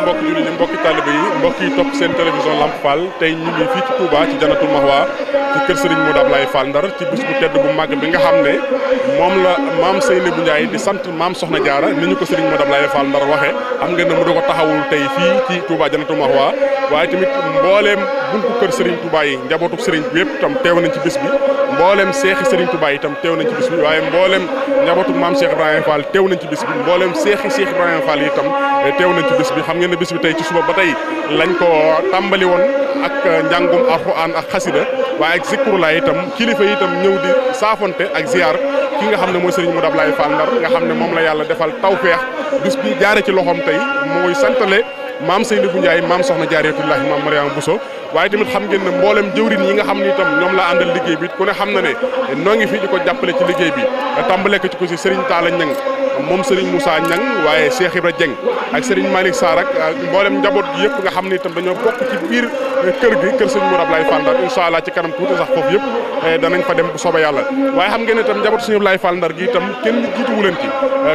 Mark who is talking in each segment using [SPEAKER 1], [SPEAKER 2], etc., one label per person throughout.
[SPEAKER 1] mbokki jullit yi mbokki taalibe yi mbokk yi topp seen télévision Lamp Fall tey ñu ngi fii ci Touba ci Jannatul Mahwa ci kër Serigne Modou Ablaye Fall Ndar ci bis bu tedd bu màgg bi nga xam ne moom la maam Seynabou Ndiaye di sant maam Soxna Jaara ni ñu ko Serigne Modou Ablaye Fall Ndar waxee xam ngeen ne mu da ko taxawul tey fii ci Touba Jannatul Mahwa waaye tamit mbooleem buntu kër Serigne Touba yi njabootu Serigne bi yëpp tam teew nañ ci bis bi mbooleem seexi Serigne Touba yi tam teew nañ ci bis bi waaye mbooleem njabootu maam Cheikh Ibrahima Fall teew nañ ci bis bi mbooleem seexi Cheikh Ibrahima Fall yi tam teew nañ ci bis bi xam ngeen ne bis bi tey ci suba ba tey lañ ko tàmbali woon ak njàngum alxuraan ak xasida waaye ak zikrullah itam kilifa yi itam ñëw di saafonte ak ziar ki nga xam ne mooy Serigne Modou Ablaye Fall Ndar nga xam ne moom la yàlla defal tawfeex bis bi jaare ci loxoom tey mooy santale maam Seynabou Ndiaye maam Soxna Jaaratullahi maam Mariama Bousso waaye tamit xam ngeen ne mboolem jëwrin yi nga xam ni itam ñoom la àndal liggéey bi ku ne xam na ne noo ngi fi di ko jàppale ci liggéey bi tàmbale ko ci ko si Serigne Talla Niang moom Serigne Moussa Niang waaye Cheikh Ibra Dieng ak Serigne Malick Sarr ak mboolem njaboot gi yëpp nga xam ne itam dañoo bokk ci biir kër gi kër Serigne Modou Ablaye Fall Ndar incha allah ci kanam tuuti sax foofu yëpp danañ fa dem bu soobee yàlla waaye xam ngeen ne itam njaboot Serigne Ablaye Fall Ndar gi itam kenn jiituwu leen ci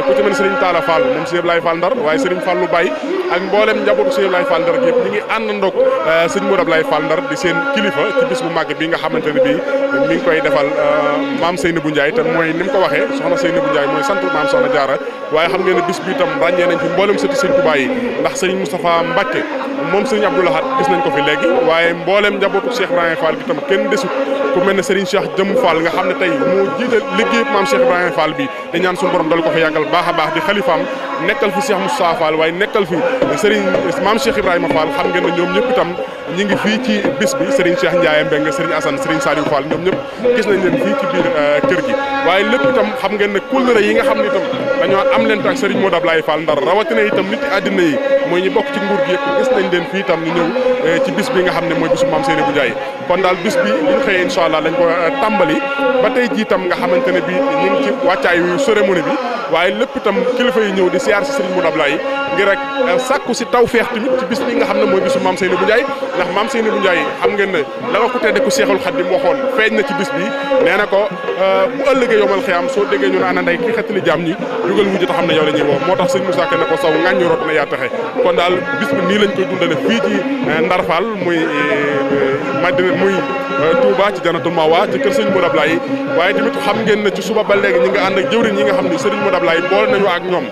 [SPEAKER 1] ku ci mel Serigne Talla Fall moom Serigne Ablaye Fall Ndar waaye Serigne Fallou Baye ak mboolem njabootu Serigne Ablaye Fall Ndar gi yëpp ñi ngi àndandoog Serigne Modou Ablaye Fall Ndar di seen kilifa ci bis bu màgg bi nga xamante ne bii mi ngi koy defal maam Seynabou Ndiaye te mooy ni mu ko waxee soxna Seynabou Ndiaye mooy sant maam Soxna Jaara waaye xam ngeen ne bis bi itam ràññee nañ fi mboolem sëti Serigne Touba yi ndax Serigne Moustapha Mbacke moom Serigne Abdou Lahad gis nañ ko fi léegi waaye mboolem njabootu Cheikh Ibrahima Fall gi tam kenn desut ku mel ne Serigne Cheikh Jëm Fall nga xam ne tey moo jiite liggéey maam Cheikh Ibrahima Fall bi di ñaan suñu borom dal ko fa yàggal baax a baax di xalifaam nekkal fi Cheikh Moustapha Fall waaye nekkal fi Serigne maam Cheikh Ibrahima Fall xam ngeen ne ñoom ñëpp itam ñi ngi fii ci bis bi Serigne Cheikh Ndiaye Mbeng Serigne Assane Serigne Saliou Fall ñoom ñëpp gis nañ leen fii ci biir kër gi waaye lépp itam xam ngeen ne kóllëre yi nga xam ne itam dañoo am leen ak Serigne Modou Ablaye Fall Ndar rawatina itam nit àddina yi mooy ñu bokk ci nguur gi yëpp gis nañ leen fii itam ñu ñëw ci bis bi nga xam ne mooy bisu maam Seynabou Ndiaye kon daal bis bi bu ñu xëyee incha allah lañ ko tàmbali ba tey jii itam nga xamante ne bi ñu ngi ci wàccaayu cérémonie bi waaye lépp itam kilifa yi ñëw di siyaar si Serigne Modou Ablaye ngir rek sàkku si tawfeex tamit ci bis bi nga xam ne mooy bisu maam Seynabou Ndiaye ndax maam Seynabou Ndiaye xam ngeen ne la nga ko tedde ku Seexul Xaddim waxoon feeñ na ci bis bi nee na ko bu ëllëgee yomal xiyaam soo déggee ñu ne ana ndey ki xettali jaam ñi jugal wujj te xam ne yow la ñuy woo moo tax sëñ Moussa Ka ne ko saw ŋàññu rot na yaa taxe kon daal bis bi nii lañ koy dundale fii ci Ndar Fall muy Madina muy Touba ci Jannatul Mahwa ci kër sëñ Modou Ablaye waaye tamit xam ngeen ne ci suba ba léegi ñi nga ànd ak jëwriñ yi nga xam ne Serigne Modou Ablaye boole nañu ak ñoom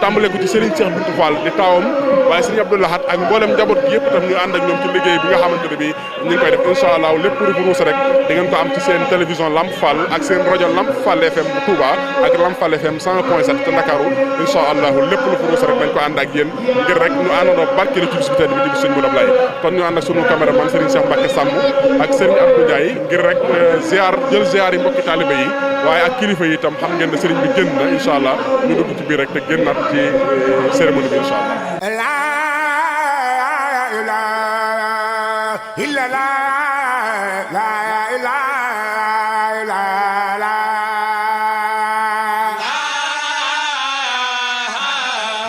[SPEAKER 1] tàmbale ko ci Serigne Cheikh Bintou Fall di taawam waaye Serigne Abdou Lahad ak mboolem njaboot gi yëpp itam ñu ànd ak ñoom ci liggéey bi nga xamante ne bi ñu ngi koy def incha allah lépp ruufu ruus rek di ngeen ko am ci seen télévision Lamp Fall ak seen rajo Lamp Fall FM bu Touba ak Lamp Fall FM 100.7 te Ndakaaru incha allah lépp lu fu ruus rek dañ ko ànd ak yéen ngir rek ñu àndandoo barkeelu ci bis bi tedd bi di bis Serigne Modou Ablaye kon ñu ànd ak sunu caméraman Serigne Cheikh Mbacke Samb ak Serigne Abdou Ndiaye ngir rek jël ziar yi mbokki taalibe yi waaye ak kilifa yi itam xam ngeen ne Serigne bi génn na incha allah ñu dugg ci biir rek te génnaat ci cérémonie bi incha allah.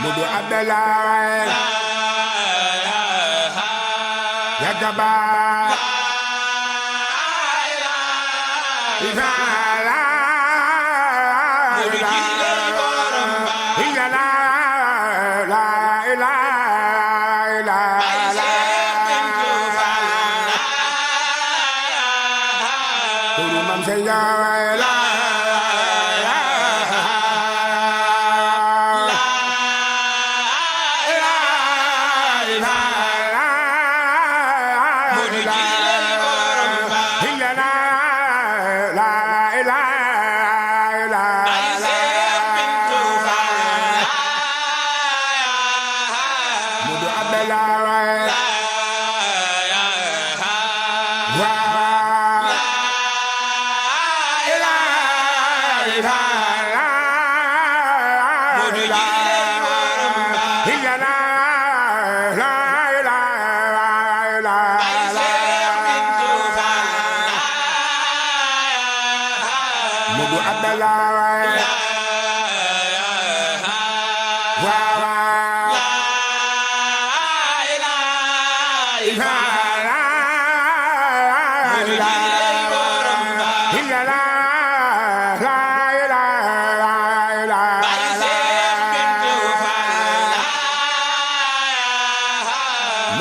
[SPEAKER 2] Modou Ablaye Yagaba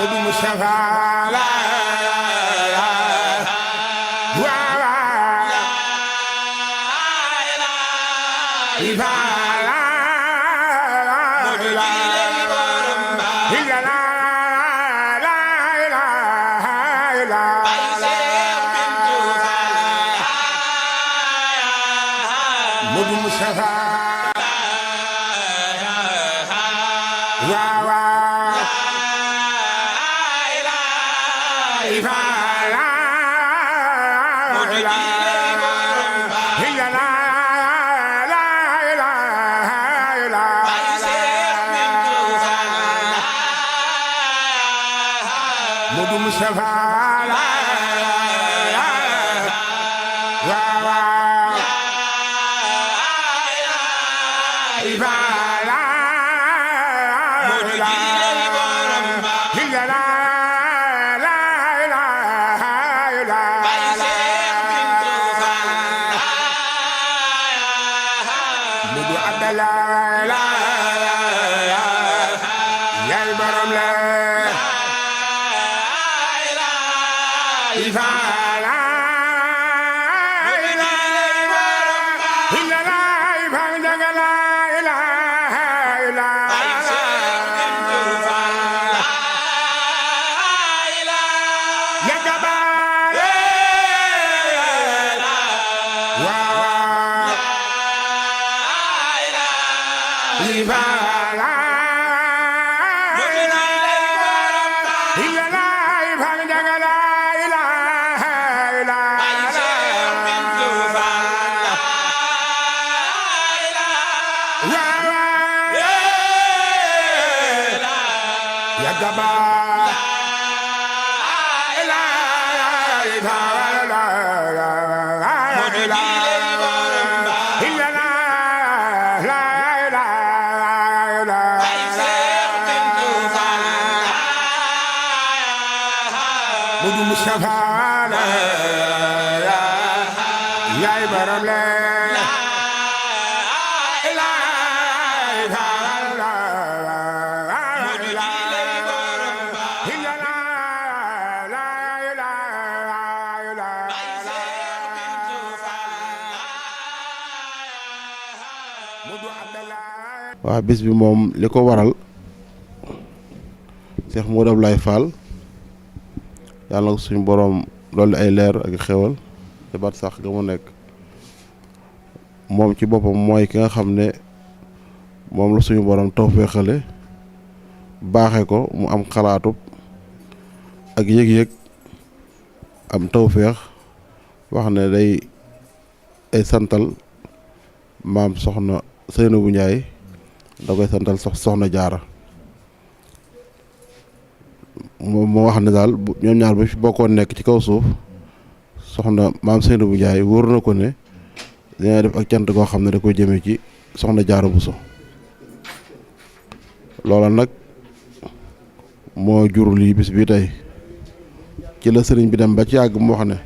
[SPEAKER 2] Modou Moustapha la Modou Moustapha Modou Moustapha Modou Abdallah la yaay borom la Modou Moustapha la yaay borom la
[SPEAKER 3] waaw bis bi moom li ko waral Cheikh Modou Abdoulaye Fall yàlla na ko suñu boroom loolu ay leer ak xewal te baat sax ga mu nekk moom ci boppam mooy ki nga xam ne moom la suñu boroom tawfeexale baaxe ko mu am xalaatub ak yëg-yëg am tawfeex wax ne day santal maam soxna Seynabou Ndiaye da koy santal soxna Jaara moom moo wax ne daal ñoom ñaar bu fi bokkoon nekk ci kaw suuf soxna maam Seynabou Ndiaye wóor na ko ne dina def ak cant koo xam ne da koy jëmee ci soxna Jaara Buso loola nag moo jur lii bis bi tey ci la sëriñ bi dem ba ci yàgg mu wax ne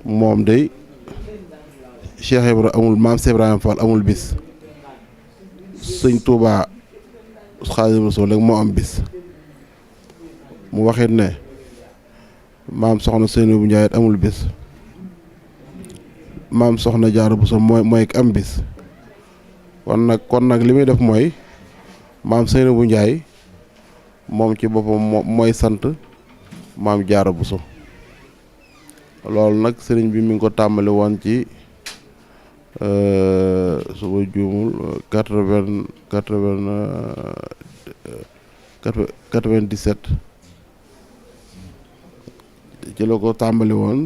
[SPEAKER 3] moom day Cheikh Ibra amul maam Cheikh Ibrahima Fall amul bis sëñ Touba Xaadimu Rasuul rek moo am bis mu waxit ne maam soxna Seynabou Ndiaye amul bis maam soxna Jaara Buso mooy am bis kon nag li muy def mooy maam Seynabou Ndiaye moom ci boppam mooy sant maam Jaara Buso loolu nag sëriñ bi mi ngi ko tàmbali woon ci suba juumul 97 ci la ko tàmbali woon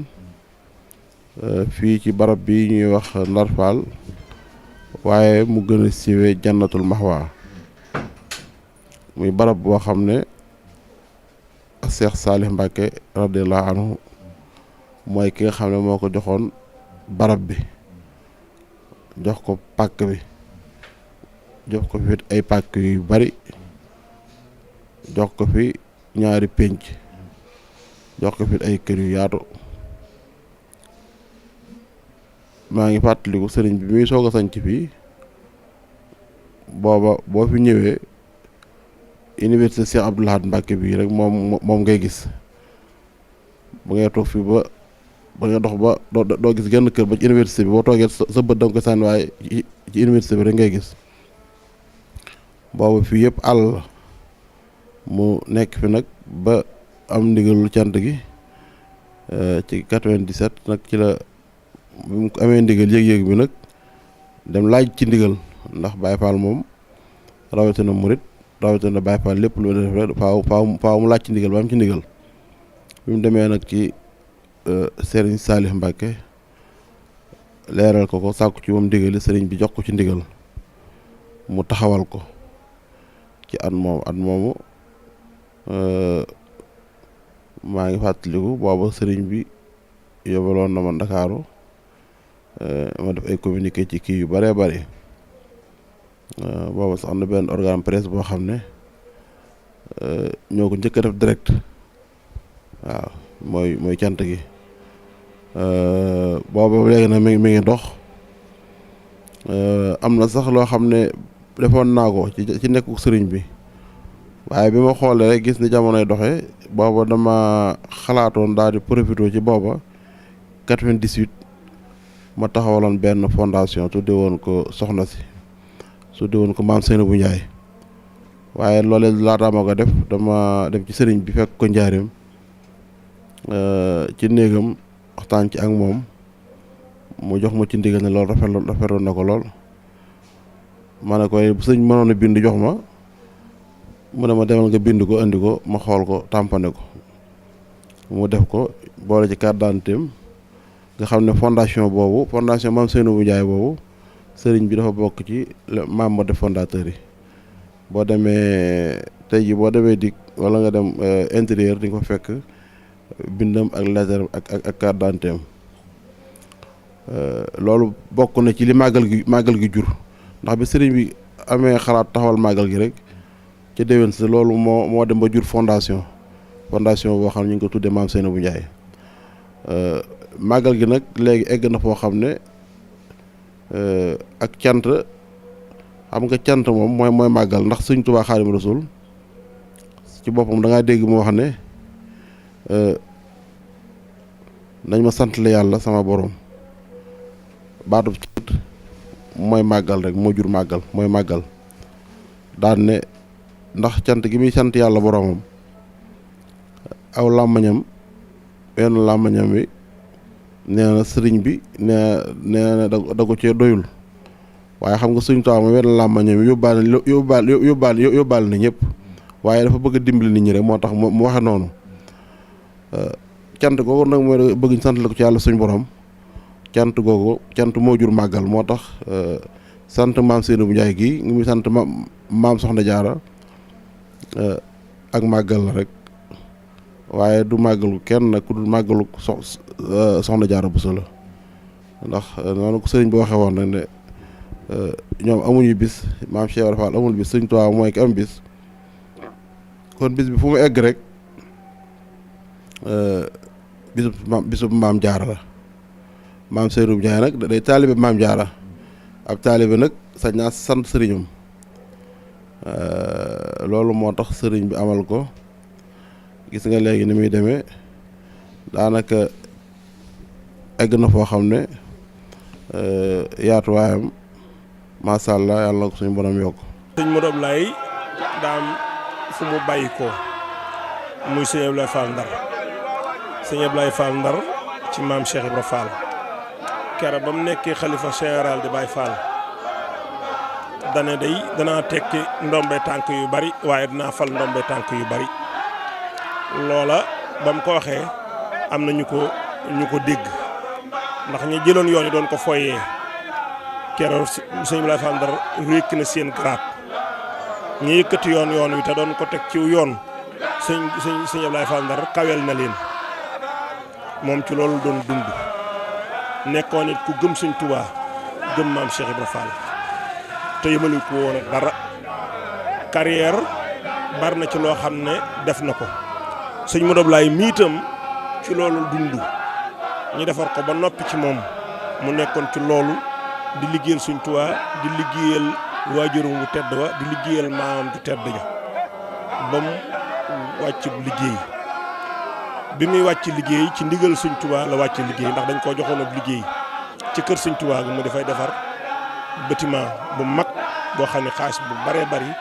[SPEAKER 3] fii ci barab bi ñuy wax Ndar Fall waaye mu gën a siiwee Jannatul Mahwa muy barab boo xam ne ak Cheikh Salih Mbacké radiyallahu anhu mooy ki nga xam ne moo ko joxoon barab bi jox ko pàkk bi jox ko fi ay pàkk yu bari jox ko fi ñaari pénc jox ko fi ay kër yu yaatu maa ngi fàttaliku sëriñ bi muy soog a sanc fii booba boo fi ñëwee université Cheikh Abdou Lahad Mbacké bii rek moom ngay gis ba ngay toog fii ba nga dox ba doo gis genn kër ba ci université bi boo toogee sa bët danga ko sànni waaye ci université bi rek ngay gis boobu fii yëpp àll la mu nekk fi nag ba am ndigalul cant gi ci 97 nag ci la bi mu amee ndigal yëg-yëg bi nag dem laaj ci ndigal ndax Baye Fall moom rawatina murit rawatina Baye Fall lépp lu def rek faaw mu laaj ci ndigal ba am ci ndigal bi mu demee nag ci Serigne Salih Mbacké leeral ko sàkku ci moom ndigali Serigne bi jox ko ci ndigal mu taxawal ko ci at moomu maa ngi fàttaliku booba Serigne bi yóbbaloon na ma Ndakaaru ma def ay communiqué ci kii yu bëree bëri booba sax am na benn organe presse boo xam ne ñoo ko njëkk a def direct waaw mooy cant gi booba léegi nag mi ngi dox am na sax loo xam ne defoon naa ko ci nekku sëriñ bi waaye bi ma xoolee rek gis ni jamonoy doxee booba dama xalaatoon daal di profité ci booba 98 ma taxawaloon benn fondation tudde woon ko soxna si tudde woon ko maam Seynabou Ndiaye waaye loolee laataa ma ko def dama dem ci sëriñ bi fekk ko njaareem ci néegam waxtaan ci ak moom mu jox ma ci ndigal ne loolu rafetlu na ko lool ma ne koy bu sëñ mënoon a bind jox ma mu ne ma demal nga bind ko andi ko ma xool ko tàmpane ko mu def ko boole ci carte d'identité nga xam ne fondation maam Seynabou Ndiaye boobu sëriñ bi dafa bokk ci membre de fondateur yi boo demee tey ji boo demee dik wala nga dem intérieur di nga ko fekk bindam ak lettre ak carte d'identité loolu bokk na ci li màggal gi jur ndax bi sëriñ bi amee xalaat taxawal màggal gi rek ci déwén si loolu moo dem ba jur fondation boo xam ne ñu ngi ko tuddee maam Seynabou Ndiaye màggal gi nag léegi egg na foo xam ne ak cant xam nga cant moom mooy màggal ndax Sëñ Tuubaa Xaadimu Rasuul ci boppam da ngaa dégg mu wax ne nañ ma sant la yàlla sama borom baatub cant mooy màggal rek moo jur màggal mooy màggal daan ne ndax cant gi muy sant yàlla boromam aw làmmañam wenn làmmañam wi nee na sëriñ bi nee na da ko cee doyul waaye xam nga Sëñ Tuubaa ma wenn làmmañam wi yóbbaale na ñëpp waaye dafa bëgg a dimbali nit ñi rek moo tax mu waxe noonu cant googu nag mooy bëgg sant la ko ci yàlla suñ borom cant googu cant moo jur màggal moo tax sant maam Seynabou Ndiaye gii ngi muy sant maam Soxna Jaara ak màggal la rek waaye du màggalu kenn nag ku dul màggalu Soxna Jaara Buso la ndax noonu ko sëriñ bi waxee woon nag ne ñoom amuñu bis maam Cheikh Ibra Fall amul bis Sëñ Tuubaa mooy ki am bis kon bis bi fu mu egg rek bisub maam Jaara la maam Seynabou Ndiaye nag day taalibe maam Jaara ab taalibe nag sañ naa sant sëriñam loolu moo tax sëriñ bi amal ko gis nga léegi ni muy demee daanaka egg na foo xam ne yaatuwaayam macha allah yàlla na ko suñu borom yokk.
[SPEAKER 4] sëñ Modou Ablaye daam fu mu bàyyi ko muy sëñ Ablaye Fall Ndar sëñ Ablaye Fall Ndar ci maam Cheikh Ibra Fall kera ba mu nekkee xalifa général di Baye Fall dane day danaa tekki ndombe tànk yu bari waaye dinaa fal ndombe tànk yu bari loola ba mu ko waxee am na ñu ko dégg ndax ñu jëloon yoon yi doon ko foyee keroog sëñ Ablaye Fall Ndar rékk na seen garaat ñu yëkkati yoon wi te doon ko teg ci yoon sëñ Ablaye Fall Ndar kawel na leen moom ci loolu doon dund nekkoon it ku gëm Sëñ Tuubaa gëm maam Cheikh Ibra Fall te yëmalu ko woon ak dara carrière bari na ci loo xam ne def na ko sëñ Modou Ablaye miitam ci loolu dund ñu defar ko ba noppi ci moom mu nekkoon ci loolu di liggéeyal Sëñ Tuubaa di liggéeyal waajuram wu tedd wa di liggéeyal maamam ju tedd ja ba mu wàcc liggéey bi muy wàcc liggéey ci ndigal Sëñ Tuubaa la wàcc liggéey ndax dañ koo joxoon ab liggéey ci kër Sëñ Tuubaa gi mu dafay defar bâtiment bu mag boo xam ne xaalis bu baree bari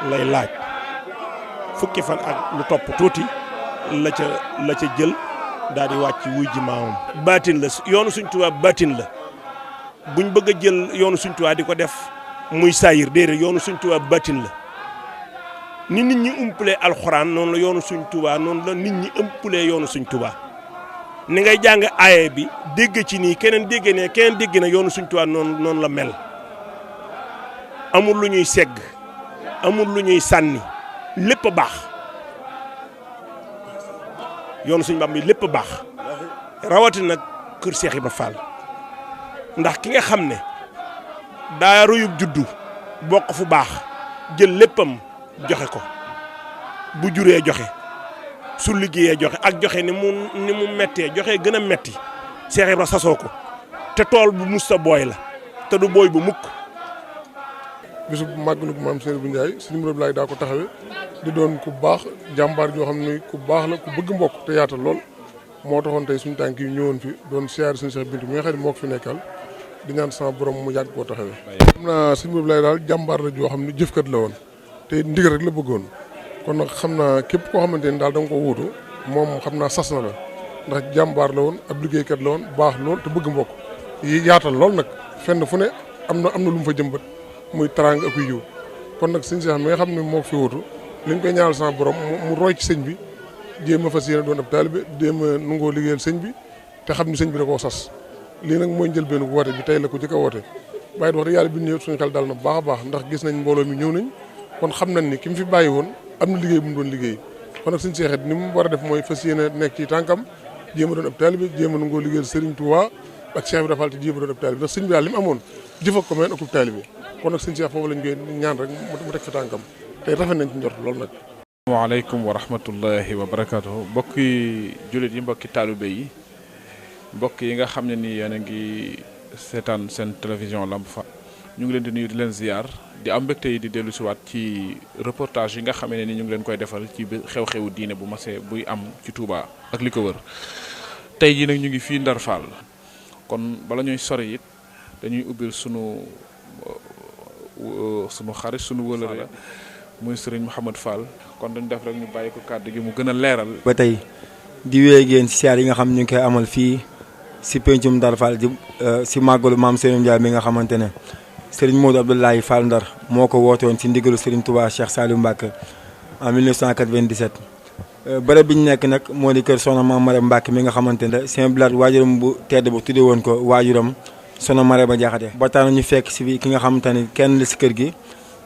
[SPEAKER 4] lay laaj fukki fan ak lu topp tuuti la ca jël daal di wàcc wuy ji maamam. baatin la yoonu Sëñ Tuubaa baatin la buñ bëgg a jël yoonu Sëñ Tuubaa di ko def muy saayir déedéet yoonu Sëñ Tuubaa baatin la ni nit ñi umpalee alxuraan noonu la yoonu Sëñ Tuubaa noonu la nit ñi umpalee yoonu Sëñ Tuubaa ni ngay jàng aaye bi dégg ci nii keneen dégg ne keneen dégg na yoonu Sëñ Tuubaa noonu la mel amul lu ñuy segg amul lu ñuy sànni lépp a baax yoonu Sëñ Bamba bi lépp a baax rawatina nag kër Cheikh Ibra Fall ndax ki nga xam ne daa royub juddu bokk fu baax jël léppam joxe ko bu juree joxe su liggéeyee joxe ak joxe ni mu mettee joxe gën a metti Cheikh Ibra sasoo ko te tool bu musta booy la te du booy bu mukk.
[SPEAKER 5] bisu màggalu maam Seynabou Ndiaye sëñ Mourou Abdoulaye daa ko taxawee di doon ku baax jàmbaar joo xam ne ku baax la ku bëgg mbokk te yaatal lool moo taxoon tey suñu tànk yi ñëwoon fi doon siyaare suñu Cheikh Bintou mi nga xam ne moo ko fi nekkal di ñaan sama borom mu yàgg koo taxawee. xam naa sëñ Mourou Abdoulaye daal jàmbaar la joo xam ne jëfkat la woon te ndigal rek la bëggoon kon nag xam naa képp koo xamante ni daal da nga ko wuutu moom xam naa sas na la ndax jàmbaar la woon ab liggéeykat la woon baax lool te bëgg mbokk yi yaatal lool nag fenn fu ne am na lu mu fa jëmbat muy tarang ak yiw kon nag sëñ Cheikh mi nga xam ne moo fi wutu li ñu koy ñaanal sama borom mu roy ci sëñ bi jéem a fas yéene doon ab taalibe jéem a nangoo liggéeyal sëñ bi te xam ni sëñ bi da koo sas lii nag mooy njëlbeenu woote bi tey la ko jëkk a woote waaye wax dëgg yàlla bi ñëw suñu xel dal na baax a baax ndax gis nañ mbooloo mi ñëw nañ kon xam nañ ni ki mu fi bàyyi woon am na liggéey bu mu doon liggéey kon nag sëñ Cheikh ni mu war a def mooy fas yéene nekk ci tànkam jéem a doon ab taalibe jéem a nangoo liggéeyal Serigne Touba ak Cheikh Ibra Fall te jéem a doon ab taalibe ndax sëñ bi daal li mu amoon jëf ak ko meen akub taalibe kon nag sëñ Cheikh foofu lañ koy ñaan rek mu teg fi tànkam tey rafet nañ ci njort loolu nag.
[SPEAKER 6] asalaamaaleykum wa rahmatullahi wa barakaatuhu mbokki jullit yi mbokki taalibe yi mbokk yi nga xam ne ni yéen a ngi seetaan seen télévision Lamp Fall ñu ngi leen di nuyu di leen ziar di am mbégte yi di dellu siwaat ci reportage yi nga xam ne ni ñu ngi leen koy defal ci xew-xewu diine bu masee buy am ci Touba ak li ko wër tey jii nag ñu ngi fii Ndar Fall kon bala ñuy sori it dañuy ubbil sunu xarit sunu wëlëre muy Serigne Mouhamed Fall kon dañu def rek ñu bàyyi ko kàddu gi mu gën a leeral.
[SPEAKER 7] ba tey di wéy génn si siyaar yi nga xam ñu ngi koy amal fii si pencum Ndar Fall di si màggalu maam Seynabou Ndiaye mi nga xamante ne Serigne Modou Abdoulaye Fall Ndar moo ko woote woon si ndigalu Serigne Touba Cheikh Saliou Mbacke en 1997. bërëb bi ñu nekk nag moo di kër Soxna Maam Mare Mbacke mi nga xamante ne Sëñ Blaat waajuram bu tedd bu tuddee woon ko waajuram Soxna Mare ba Jaxate ba tax na ñu fekk si bi ki nga xamante ne kenn la si kër gi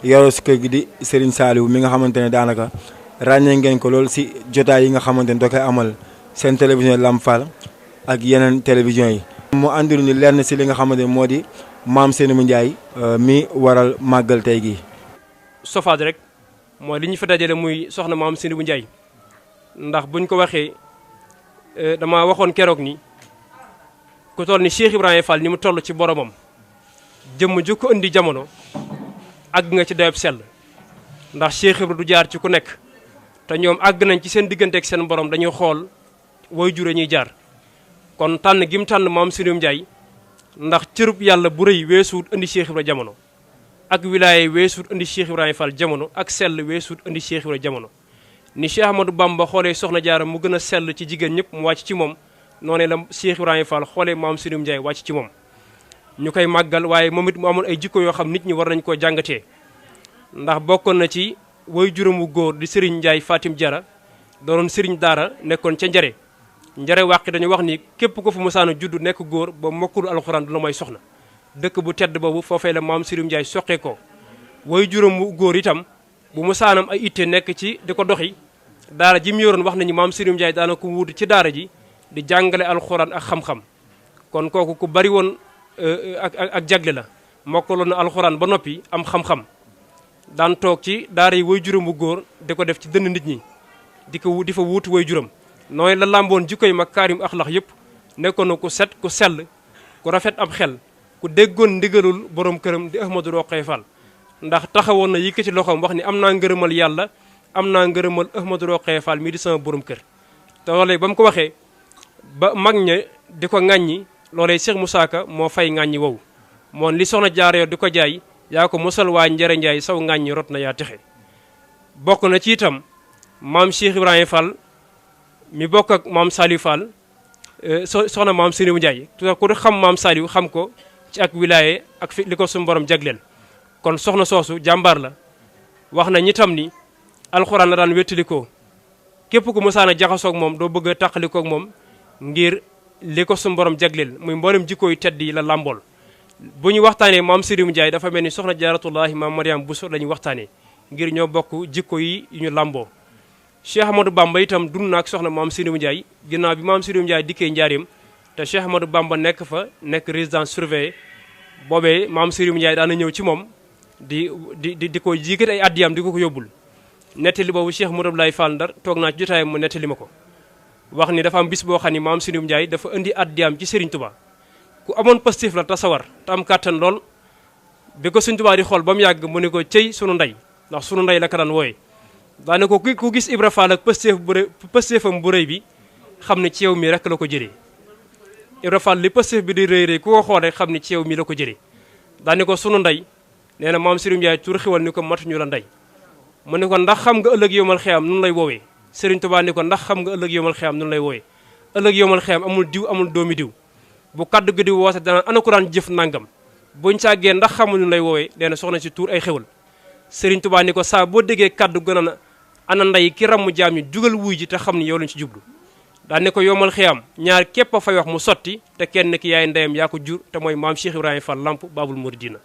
[SPEAKER 7] yoroo si kër gi di Serigne Saliou mi nga xamante ne daanaka ràññee ngeen ko lool si jotaay yi nga xamante ne da koy amal seen télévision Lamp Fall ak yeneen télévision yi. mu àndilu ni lenn si li nga xamante ne moo di maam Seynabou Ndiaye mi waral màggal tey gii.
[SPEAKER 8] sofaat rek mooy li ñu fa dajale muy soxna maam Seynabou Ndiaye ndax buñ ko waxee dama waxoon keroog ni ku toll ni Cheikh Ibrahima Fall ni mu toll ci boromam jëmm ju ko indi jamono àgg nga ci dayob sell ndax Cheikh Ibrahima du jaar ci ku nekk te ñoom àgg nañ ci seen diggante ak seen borom dañuy xool way jure ñuy jaar kon tànn gi mu tànn maam Seynabou Ndiaye ndax cërub yàlla bu rëy weesuut indi Cheikh Ibrahima jamono ak wilaaye weesuut indi Cheikh Ibrahima Fall jamono ak sell weesuut indi Cheikh Ibrahima jamono ni Cheikh Ahmadou Bamba xoolee soxna Jaara mu gën a sell ci jigéen ñëpp mu wàcc ci moom noonee la Cheikh Ibrahima Fall xoolee maam Seynabou Ndiaye wàcc ci moom ñu koy màggal waaye moom it mu amoon ay jikko yoo xam nit ñi war nañ koo jàngatee ndax bokkoon na ci way juróomu góor di Serigne Ndiaye Fatim Diarra doonoon Serigne Daara nekkoon ca njare wàqi dañu wax ni képp ko fu musaana judd nekk góor ba mokkul alxuraan du la may soxna dëkk bu tedd boobu foofee la maam Seynabou Ndiaye soqee ko way juróomu góor itam bu musaanam ay itte nekk ci di ko doxi daara ji mu yoroon wax nañu maam Seynabou Ndiaye daana ko wuutu ci daara ji di jàngale alxuraan ak xam-xam kon kooku ku bari woon ak jagle la mokkaloon na alxuraan ba noppi am xam-xam daan toog ci daara yi way juróom bu góor di ko def ci dënn nit ñi di fa wuutu way juróom nooy la làmboon jikko yi mag kaarim axlax yëpp nekkoon na ku set ku sell ku rafet am xel ku déggoon ndigalul borom këram di Ahmadou Rokhaya Fall ndax taxawoon na yëkkati loxoom wax ni am naa ngërëmal yàlla am naa ngërëmal Ahmadou Rokhaya Fall mii di sama borom kër te loolee ba mu ko waxee ba mag ña di ko ŋàññi loolee Cheikh Moussa Ka moo fay ŋàññi wow moon li soxna jaara di ko jaay yaa ko mosal waa njëre njaay saw ŋàññi rot na yaa texe bokk na ci itam maam Cheikh Ibrahima Fall mi bokk ak maam Saliou Fall soxna maam Seynabou Ndiaye ku xam maam Saliou xam ko ci ak wilaaye ak fi li ko suñu borom jagleel kon soxna soosu jàmbaar la wax na ñitam ni alxuraan la daan wéttalikoo képp ku mësaan a jaxasoog moom doo bëgg a tàqalikoog moom ngir li ko suñu borom jagleel muy mboolem jikko yu tedd yi la làmbool bu ñu waxtaanee maam Seynabou Ndiaye dafa mel ni soxna jaaratullahi maam Mariam Bousso la ñuy waxtaanee ngir ñoo bokk jikko yi ñu làmboo Cheikh Ahmadou Bamba itam dund na ak soxna maam Seynabou Ndiaye ginnaaw bi maam Seynabou Ndiaye dikkee njaareem te Cheikh Ahmadou Bamba nekk fa nekk résidence surveillée boobee maam Seynabou Ndiaye daana ñëw ci moom di ko jiikat ay addiyam di ko yóbbul nettali boobu Cheikh Mourad Abdoulaye Fall Ndar toog naa ci jotaayam mu nettali ma ko wax ni dafa am bis boo xam ni maam Seynabou Ndiaye dafa indi addiyam ci Serigne Touba ku amoon pastif la te sawar te am kàttan lool bi ko Serigne Touba di xool ba mu yàgg mu ne ko cëy sunu ndey ndax sunu ndey la ka daan wooye daane ko ku gis Ibra Fall ak pastéefam bu rëy bi xam ne ci yow mi rek la ko jëlee Ibra Fall li pastéef bi di rëy rëy ku ko xool rek xam ne ci yow mi la ko jëlee daane ko sunu ndey nee na maam Seynabou Ndiaye tur xiwal ni ko matuñu la ndey mu ne ko ndax xam nga ëllëg yomal xiyam nunu lay woowee Serigne Touba ni ko ndax xam nga ëllëg yomal xiyam nunu lay woowee ëllëg yomal xiyam amul diw amul doomi diw bu kaddu gi di woote dana ana ko daan jëf nangam buñ sàggee ndax xamul nu lay woowee nee na soxna si tuur ay xewal Serigne Touba ni ko saa boo déggee kaddu gën a ana ndey ki ramm jaam ñi jugal wuy ji te xam ni yow lañ ci jublu daa ne ko yomal xiyam ñaar képp a fay wax mu sotti te kenn ki yaay ndeyam yaa ko jur te mooy maam Cheikh Ibrahima Fall Lamp Babul Mouridina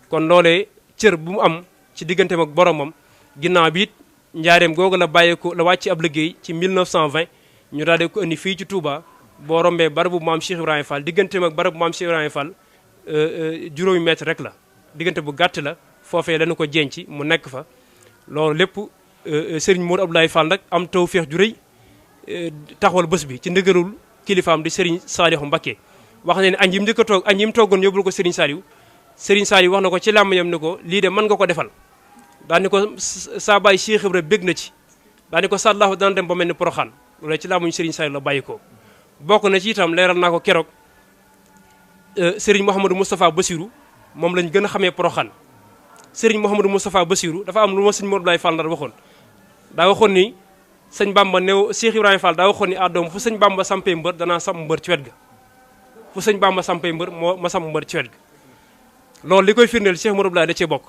[SPEAKER 8] kon loolee cër bu mu am ci digganteem ak boromam ginnaaw bi it njaareem googu la bàyyeeko la wàcc ab liggéey ci 1920 ñu daal di ko indi fii ci Touba boo rombee barabu maam Cheikh Ibrahima Fall digganteem ak barabu maam Cheikh Ibrahima Fall juróomi mètre rek la diggante bu gàtt la foofee lañu ko jenc mu nekk fa loolu lépp Serigne Modou Abdoulaye Fall nag am tawféex ju rëy taxawal bés bi ci ndigalul kilifaam di Serigne Saliou Mbacké wax na ne añ yi mu njëkk a toog añ yi mu toggoon yóbbul ko Serigne Saliou wax na ko ci làmmiñam ni ko lii de mën nga ko defal daani ko saa bàyyi Cheikh Ibra bég na ci daani ko sàllaahu dana dem ba mel ni Poroxaan loolu ci làmmiñu Serigne Saliou la bàyyi ko bokk na ci itam leeral naa ko keroog Serigne Mouhamadou Moustapha Bassirou moom lañ gën a xamee Poroxaan Serigne Mouhamadou Moustapha Bassirou dafa am lu ma sëñ Modou Abdoulaye Fall Ndar waxoon daa waxoon ni sëñ Bamba néew Cheikh Ibrahima Fall daa waxoon ni àddoom fu sëñ Bamba sampee mbër danaa samp mbër ci wet ga fu sëñ Bamba sampee mbër ma samp mbër ci wet ga loolu li koy firndeel Cheikh Modou Abdoulaye da cee bokk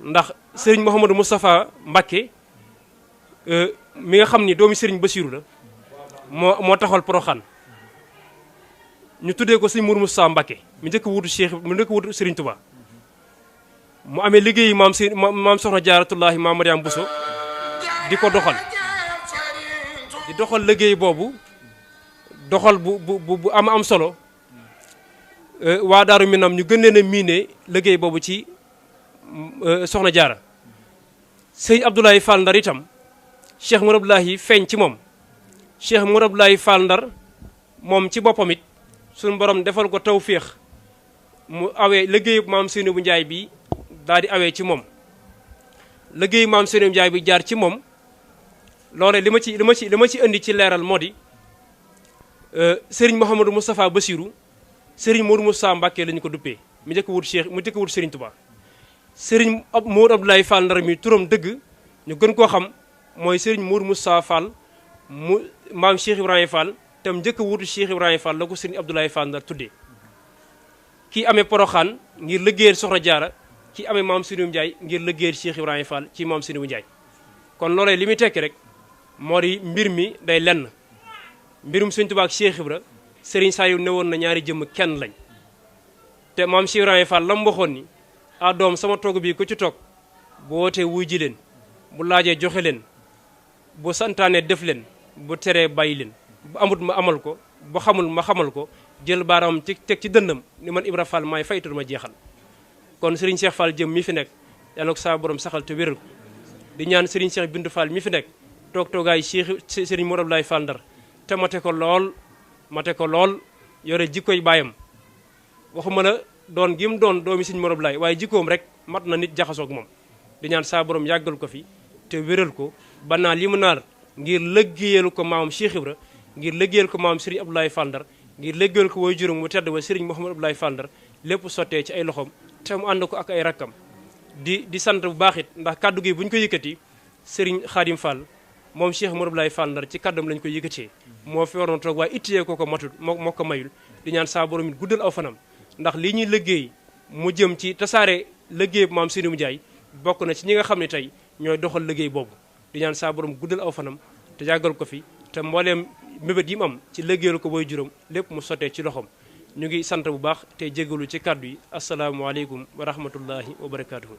[SPEAKER 8] ndax Serigne Mouhamadou Moustapha Mbacké mi nga xam ni doomi Serigne Bassirou la moo taxawal Poroxaan ñu tuddee ko sëñ Mourou Moustapha Mbacké mi njëkk wutu Serigne Touba mu amee liggéeyi maam soxna jaaratullahi maam Mariam Bousso di ko doxal liggéey boobu doxal bu am solo waa Daaru Minam ñu gën leen a miine liggéey boobu ci soxna jaara sëñ Abdoulaye Fall Ndar itam Cheikh Mourou Abdoulaye feeñ ci moom Cheikh Mourou Abdoulaye Fall Ndar moom ci boppam it suñu borom defal ko tawféex mu awee liggéeyu maam Seynabou Ndiaye bi daal di awee ci moom liggéeyu maam Seynabou Ndiaye bi jaar ci moom loole li ma ci indi ci leeral moo di Serigne Mouhamadou Moustapha Bassirou Serigne Modou Moustapha Mbacké la ñu ko duppee mu njëkk wut Serigne Touba Serigne Modou Abdoulaye Fall Ndar mi turam dëgg ñu gën koo xam mooy Serigne Modou Moustapha Fall mu maam Cheikh Ibrahima Fall tam njëkk a wutu Cheikh Ibrahima Fall la ko Serigne Abdoulaye Fall Ndar tuddee kii amee Poroxaan ngir liggéeyal Soxna Jaara kii amee maam Seynabou Ndiaye ngir liggéeyal Cheikh Ibrahima Fall ci maam Seynabou Ndiaye kon loolee li muy tekki rek moo di mbir mi day lenn mbirum Sëñ Tuubaa ak Cheikh Ibra Serigne Saliou ne woon na ñaari jëmm kenn lañ te maam Cheikh Ibrahima Fall la mu waxoon ni ah doom sama togg bii ku ci toog bu wootee wuy ji leen bu laajee joxe leen bu santaanee def leen bu teree bàyyi leen bu amut ma amal ko bu xamul ma xamal ko jël baaraam ci teg ci dënnam ni man Ibra Fall maay faytul ma jeexal kon Serigne Cheikh Fall jëm mi fi nekk yal na ko saa borom saxal te wéral ko di ñaan Serigne Cheikh Bintou Fall mi fi nekk toogaay Serigne Modou Abdoulaye Fall Ndar te mate ko lool yore jikkoy baayam waxuma la doon gi mu doon doomi Serigne Modou Abdoulaye waaye jikkoom rek mat na nit jaxasoog moom di ñaan saa borom yàggal ko fi te wéral ko ba naa li mu naar ngir lëggéeyal ko maam Cheikh Ibra ngir lëggéeyal ko maam Serigne Abdoulaye Fall Ndar ngir lëggéeyal ko way juróom mu tedd ba Serigne Mouhamadou Abdoulaye Fall Ndar lépp sottee ci ay loxoom te mu ànd ko ak ay rakkam di sant bu baax it ndax kaddu gi bu ñu ko yëkkati Serigne Khadim Fall moom Cheikh Mouhamadou Abdoulaye Fall Ndar ci kaddam lañ ko yëkkatee moo fi waroon toog waaye ittiyee ko matul moo ko mayul di ñaan saa borom it guddal aw fanam ndax li ñuy liggéey mu jëm ci tasaare liggéey bu maam Seynabou Ndiaye bokk na ci ñi nga xam ne tey ñooy doxal liggéey boobu di ñaan saa borom guddal aw fanam te jàggal ko fi te mbooleem mébét yi mu am ci liggéeyal ko booy juróom lépp mu sottee ci loxoom ñu ngi sant bu baax te jégalu ci kàddu yi asalaamaaleykum wa rahmatullahi wa barakaatuhu.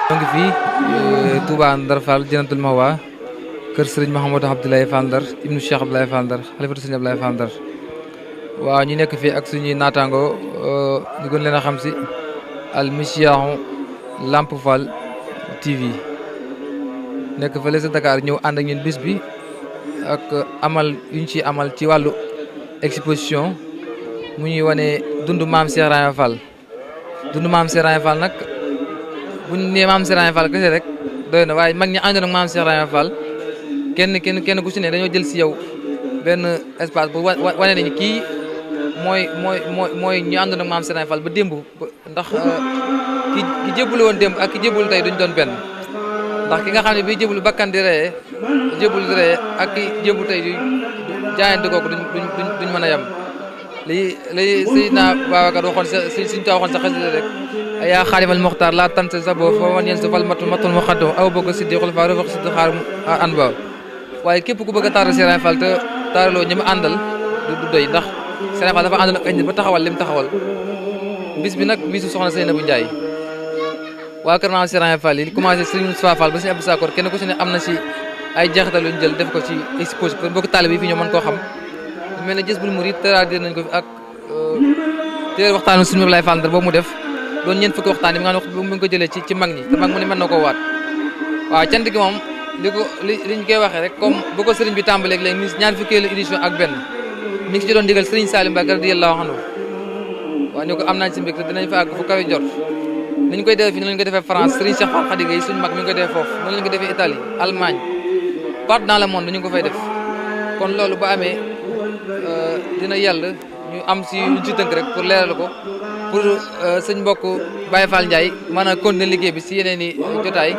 [SPEAKER 9] ñoo ngi fii Touba Ndar Fall Jannatul Mahwa kër Serigne Mouhamadou Abdoulaye Fall Ndar ibnu Cheikh Abdoulaye Fall Ndar xalifatu Serigne Abdoulaye Fall Ndar waaw ñu nekk fii ak suñuy naataango ñu gën leen a xam si Al Misbahou Lamp Fall TV nekk fële sa Dakar ñëw ànd ak ñun bis bi ak amal yu ñu ci amal ci wàllu exposition mu ñuy wane dundu maam Cheikh Ibrahima Fall dundu maam Cheikh Ibrahima Fall nag bu ñu nee maam Cheikh Ibrahima Fall kese rek doy na waaye mag ñi àndoon ak maam Cheikh Ibrahima Fall kenn ku ci ne dañoo jël si yow benn espace bu wane nañu kii mooy ñu àndoon ak maam Cheikh Ibrahima Fall ba démb ndax ki jébbalu woon démb ak ki jébbalu tey duñ doon benn ndax ki nga xam ne bii jébbalu bakkan di reye jébbalu di reye ak ki jébbalu tey du jaayante kooku duñ mën a yem li Seydina Babacar waxoon sa suñ ta waxoon sa xasida rek yaa xaadimal muxtaar laa tant sa boo fa wan yeen sa fal matul mu xaddam aw bëgg siddi xul fa rafaq siddi xaar an ba waaye képp ku bëgg a taaral Serigne Fall te taaraloo ñi ma àndal du doy ndax Serigne Fall dafa àndal ak ay nit ba taxawal lim taxawal bis bi nag bisu soxna Seynabou Ndiaye waa kër maam Serigne Fall yi commencé Serigne Moustapha Fall ba Serigne Abdou Sakor kenn ku si ne am na si ay jeexital yu ñu jël def ko ci exposition pour mbokk taalibe yi fi ñoo mën koo xam mel ne Jazboul Mouride traduire nañ ko fi ak téere waxtaanu Serigne Abdoulaye Fall Ndar boobu mu def doon ñeent fukki waxtaan yi nga xam ne mu ngi ko jëlee ci mag ñi te mag mu ne mën na koo waat waaw cant gi moom li ñu koy waxee rek comme bu ko sëriñ bi tàmbaleeg léegi mi ñaar fukkeelu édition ak benn mi ngi ci doon digal Serigne Salim Mbacké radiyallahu anhu waaw ñu ko am nañ si mbégte dinañ fa àgg fu kawe jot ni ñu koy defee fii ni ñu koy defee France Serigne Cheikh Fall Khady Gueye suñu mag mi ngi koy defee foofu noonu la ñu ko defee Italie Allemagne partout dans le monde ñu ngi ko fay def kon loolu ba amee dina yàlla ñu am si ñu ci tënk rek pour leeral ko pour sëñ mbokk Baye Fall Ndiaye mën a continuer liggéey bi si yeneen i jotaay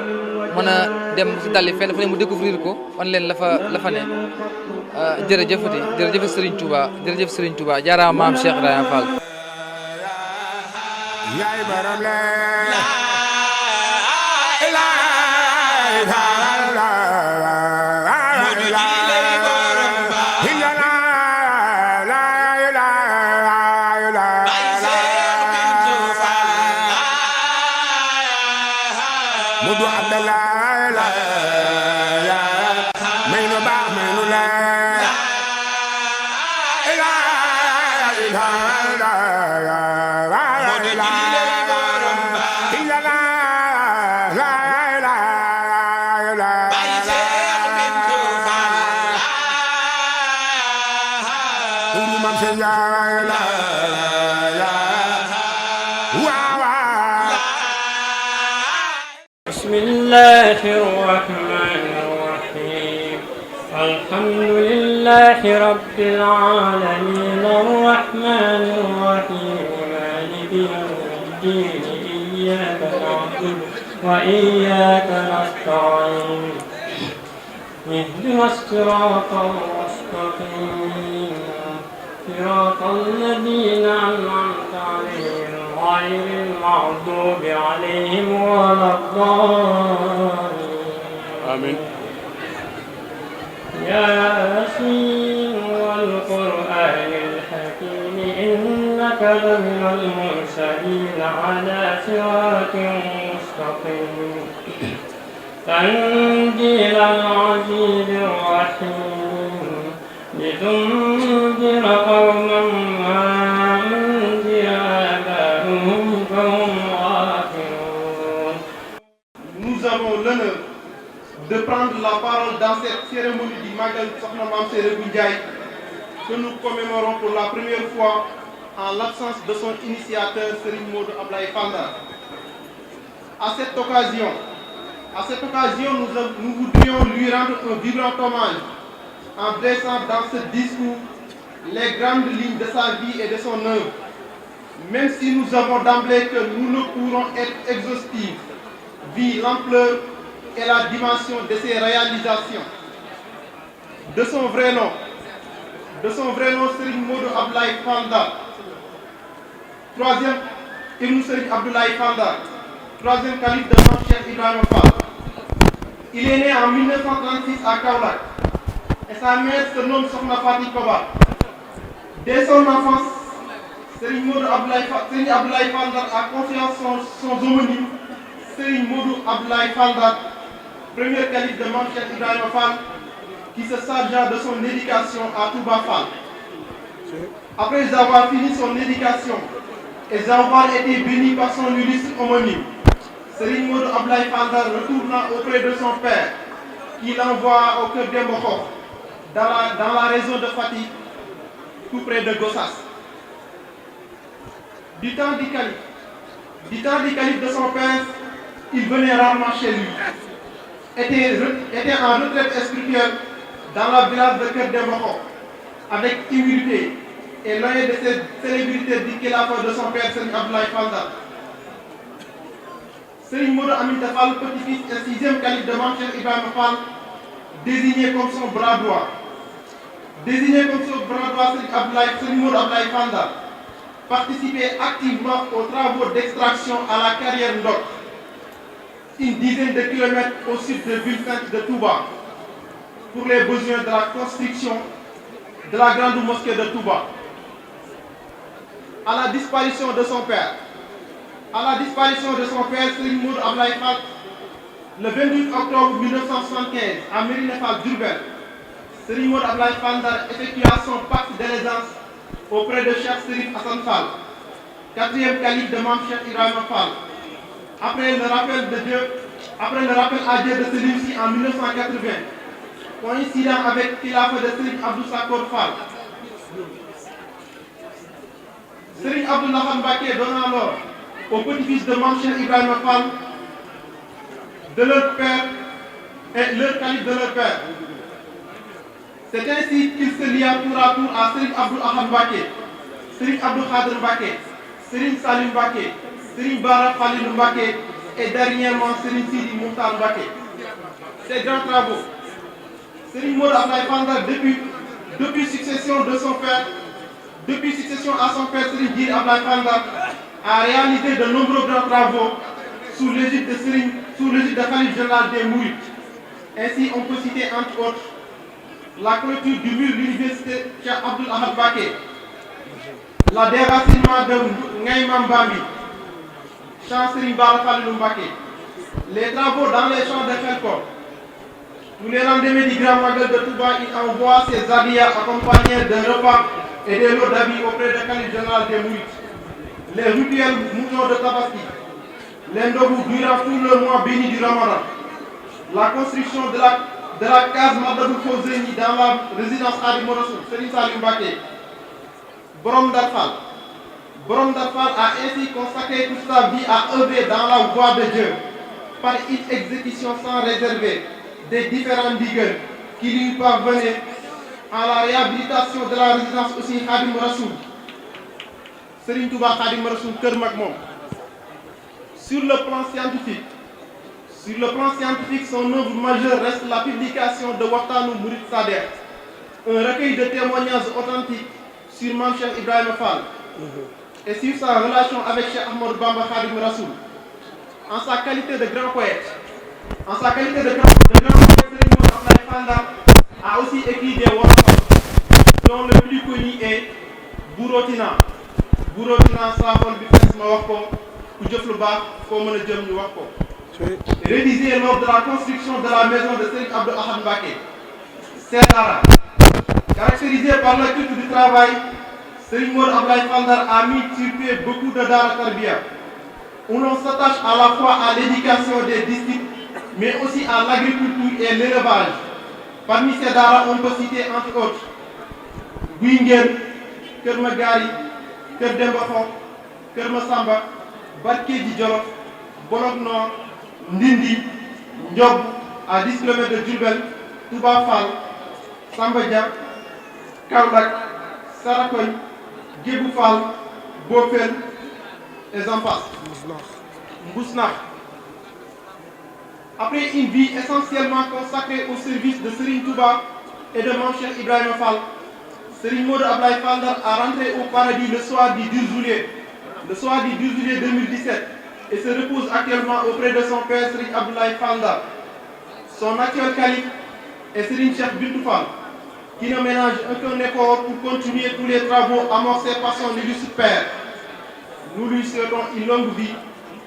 [SPEAKER 9] mën a dem si dalli fenn fu ne mu découvrir ko wan leen la fa ne jërëjëfati jërëjëf Serigne Touba jaaraama maam Cheikh Ibrahima Fall
[SPEAKER 2] yaay baram le Mudu Abdallah la maynu baax maynu la
[SPEAKER 10] بسم الله رب العالمين الرحمن الرحيم مالك يوم الدين إياك نعبد وإياك نستعين اهدنا الصراط المستقيم صراط الذين أنعمت عليهم غير المغضوب عليهم ولا الضالين
[SPEAKER 1] آمين.
[SPEAKER 10] ياسين والقرآن الحكيم إنك لمن المرسلين على صراط مستقيم تنزيل العزيز الرحيم لتنذر قوما ما أنذر آباؤهم فهم غافلون.
[SPEAKER 11] Nous avons l'honneur de prendre la parole dans cette cérémonie du Magal Sokhna Mame Seynabou Ndiaye que nous commémorons pour la première fois en l'absence de son initiateur Serigne Modou Ablaye Fall Ndar. À cette occasion, nous voudrions lui rendre un vibrant hommage en dressant dans ce discours les grandes lignes de sa vie et de son œuvre, même si nous avons d'emblée que nous ne pourrons être exhaustifs, vu l'ampleur et la dimension de ses réalisations. De son vrai nom, Serigne Modou Ablaye Fall Ndar, troisième Ibn Serigne Abdoulaye Fall Ndar, troisième calife de Mame Cheikh Ibrahima Fall. Il est né en 1936 à Kaolack et sa mère se nomme Sokhna Fati Koba. Dès son enfance, Serigne Abdoulaye Fall Ndar a confié son homonyme Serigne Modou Abdoulaye Fall Ndar, premier calife de Mame Cheikh Ibrahima Fall, qui se chargea de son éducation à Touba Fall. Après avoir fini son éducation et avoir été béni par son illustre homonyme, Serigne Modou Abdoulaye Fall Ndar retourna auprès de son père, qui l'envoie au cœur d'Embokor, dans la région de Fatick, tout près de Gossas. Du temps du calife de son père, il venait rarement chez lui. Était en retraite spirituelle dans la village de Kër Dembokor, avec humilité et loin de cette célébrité du khilafat de son père Serigne Abdoulaye Fall Ndar. Serigne Modou Aminta Fall, petit-fils et sixième calife de Mame Cheikh Ibrahima Fall, désigné comme son bras droit. Serigne Modou Abdoulaye Fall Ndar participait activement aux travaux d'extraction à la carrière Ndok, une dizaine de kilomètres au sud de ville sainte de Touba, pour les besoins de la construction de la grande mosquée de Touba. À la disparition de son père, Serigne Modou Abdoulaye Fall, le 28 octobre 1975, à Médina Fall Diourbel, Serigne Modou Abdoulaye Fall Ndar effectua son pacte d'allégeance auprès de Cheikh Serif Hassan Fall, quatrième calife de Mame Cheikh Ibrahima Fall. Après le rappel à Dieu de celui-ci en 1980, coïncidant avec khilafat de Serigne Abdou Sakor Fall, Serigne Abdou Lahad Mbacké donna alors au petit-fils de Mame Cheikh Ibrahima Fall de leur père et leur calife de leur père. C'est ainsi qu'il se lia tour à tour à Serigne Abdou Lahad Mbacké, Serigne Abdou Khadr Mbacké, Serigne Salim Mbacké, Serigne Bara Khalilou Mbacké et dernièrement Serigne Sidi Mokhtar Mbacké. Ces grands travaux, Serigne Modou Abdoulaye Fall Ndar depuis succession à son père Serigne Djily Abdoulaye Fall Ndar, a réalisé de nombreux grands travaux sous l'égide de khalife général des Mourides. Ainsi, on peut citer entre autres la clôture du mur de l'université Cheikh Abdoul Ahad Mbacké, la déracinement de Ngaye Mame Bambi, champ Serigne Bara Khalilou Mbacké, les travaux dans les champs de Khelcom. Tous les lendemains du Grand Magal de Touba, il envoie ses habits accompagnés d'un repas et des lots d'habits auprès du khalife général des Mourides. Les rituels moutons de Tabaski, les ndogou durant tout le mois béni du Ramadan, la construction de la case Madabou Fawzeyni dans la résidence Khadimou Rassoul, Serigne Saliou Mbacké, Borom Ndar Fall a ainsi consacré toute sa vie à œuvrer dans la voie de Dieu par une exécution sans réserver des différents digues qui lui parvenaient en la réhabilitation de la résidence aussi Khadim Rassoul Serigne Touba Khadim Rassoul Kër Mag Moom. Sur le plan scientifique, son œuvre majeure reste la publication de Waxtaanu Murid Sadex, un recueil de témoignages authentiques sur Mame Cheikh Ibrahima Fall et sur sa relation avec Cheikh Ahmadou Bamba Khadim Rassoul. En sa qualité de grand poète, Serigne Modou Abdoulaye Fall Ndar a aussi écrit des wolofal, dont le plus connu est Burotina. Burotina saafol bi fees ma wax ko ku jëf lu baax foo mën a jëm ñu wax ko. Rédigé lors de la construction de la maison de Serigne Abdou Ahad Mbacké. Sedara, caractérisé par la culture du travail, Serigne Modou Abdoulaye Fall Ndar a mis sur pied beaucoup de daara tarbiya, où l'on s'attache à la fois à l'éducation des disciples, mais aussi à l'agriculture et l'élevage. Parmi ces daara, on peut citer entre autres Guy Ngeen, Kër Magari, Kër Demba Xonq, Kër Masamba, Barkédji Jolof, Bolok Nord, Ndindi, Ndiob, à 10 km de Diourbel, Touba Fall, Samba Dia, Kaolack, Sarakoñ, Gébou Fall, Bofel, et j'en passe. Mbousnakh. Après une vie essentiellement consacrée au service de Serigne Touba et de Mame Cheikh Ibrahima Fall, Serigne Modou Abdoulaye Fall Ndar a rentré au paradis le soir du 12 juillet 2017 et se repose actuellement auprès de son père Serigne Abdoulaye Fall Ndar. Son actuel calife est Serigne Cheikh Bintou Fall, qui ne ménage aucun effort pour continuer tous les travaux amorcés par son illustre père. Nous lui souhaitons une longue vie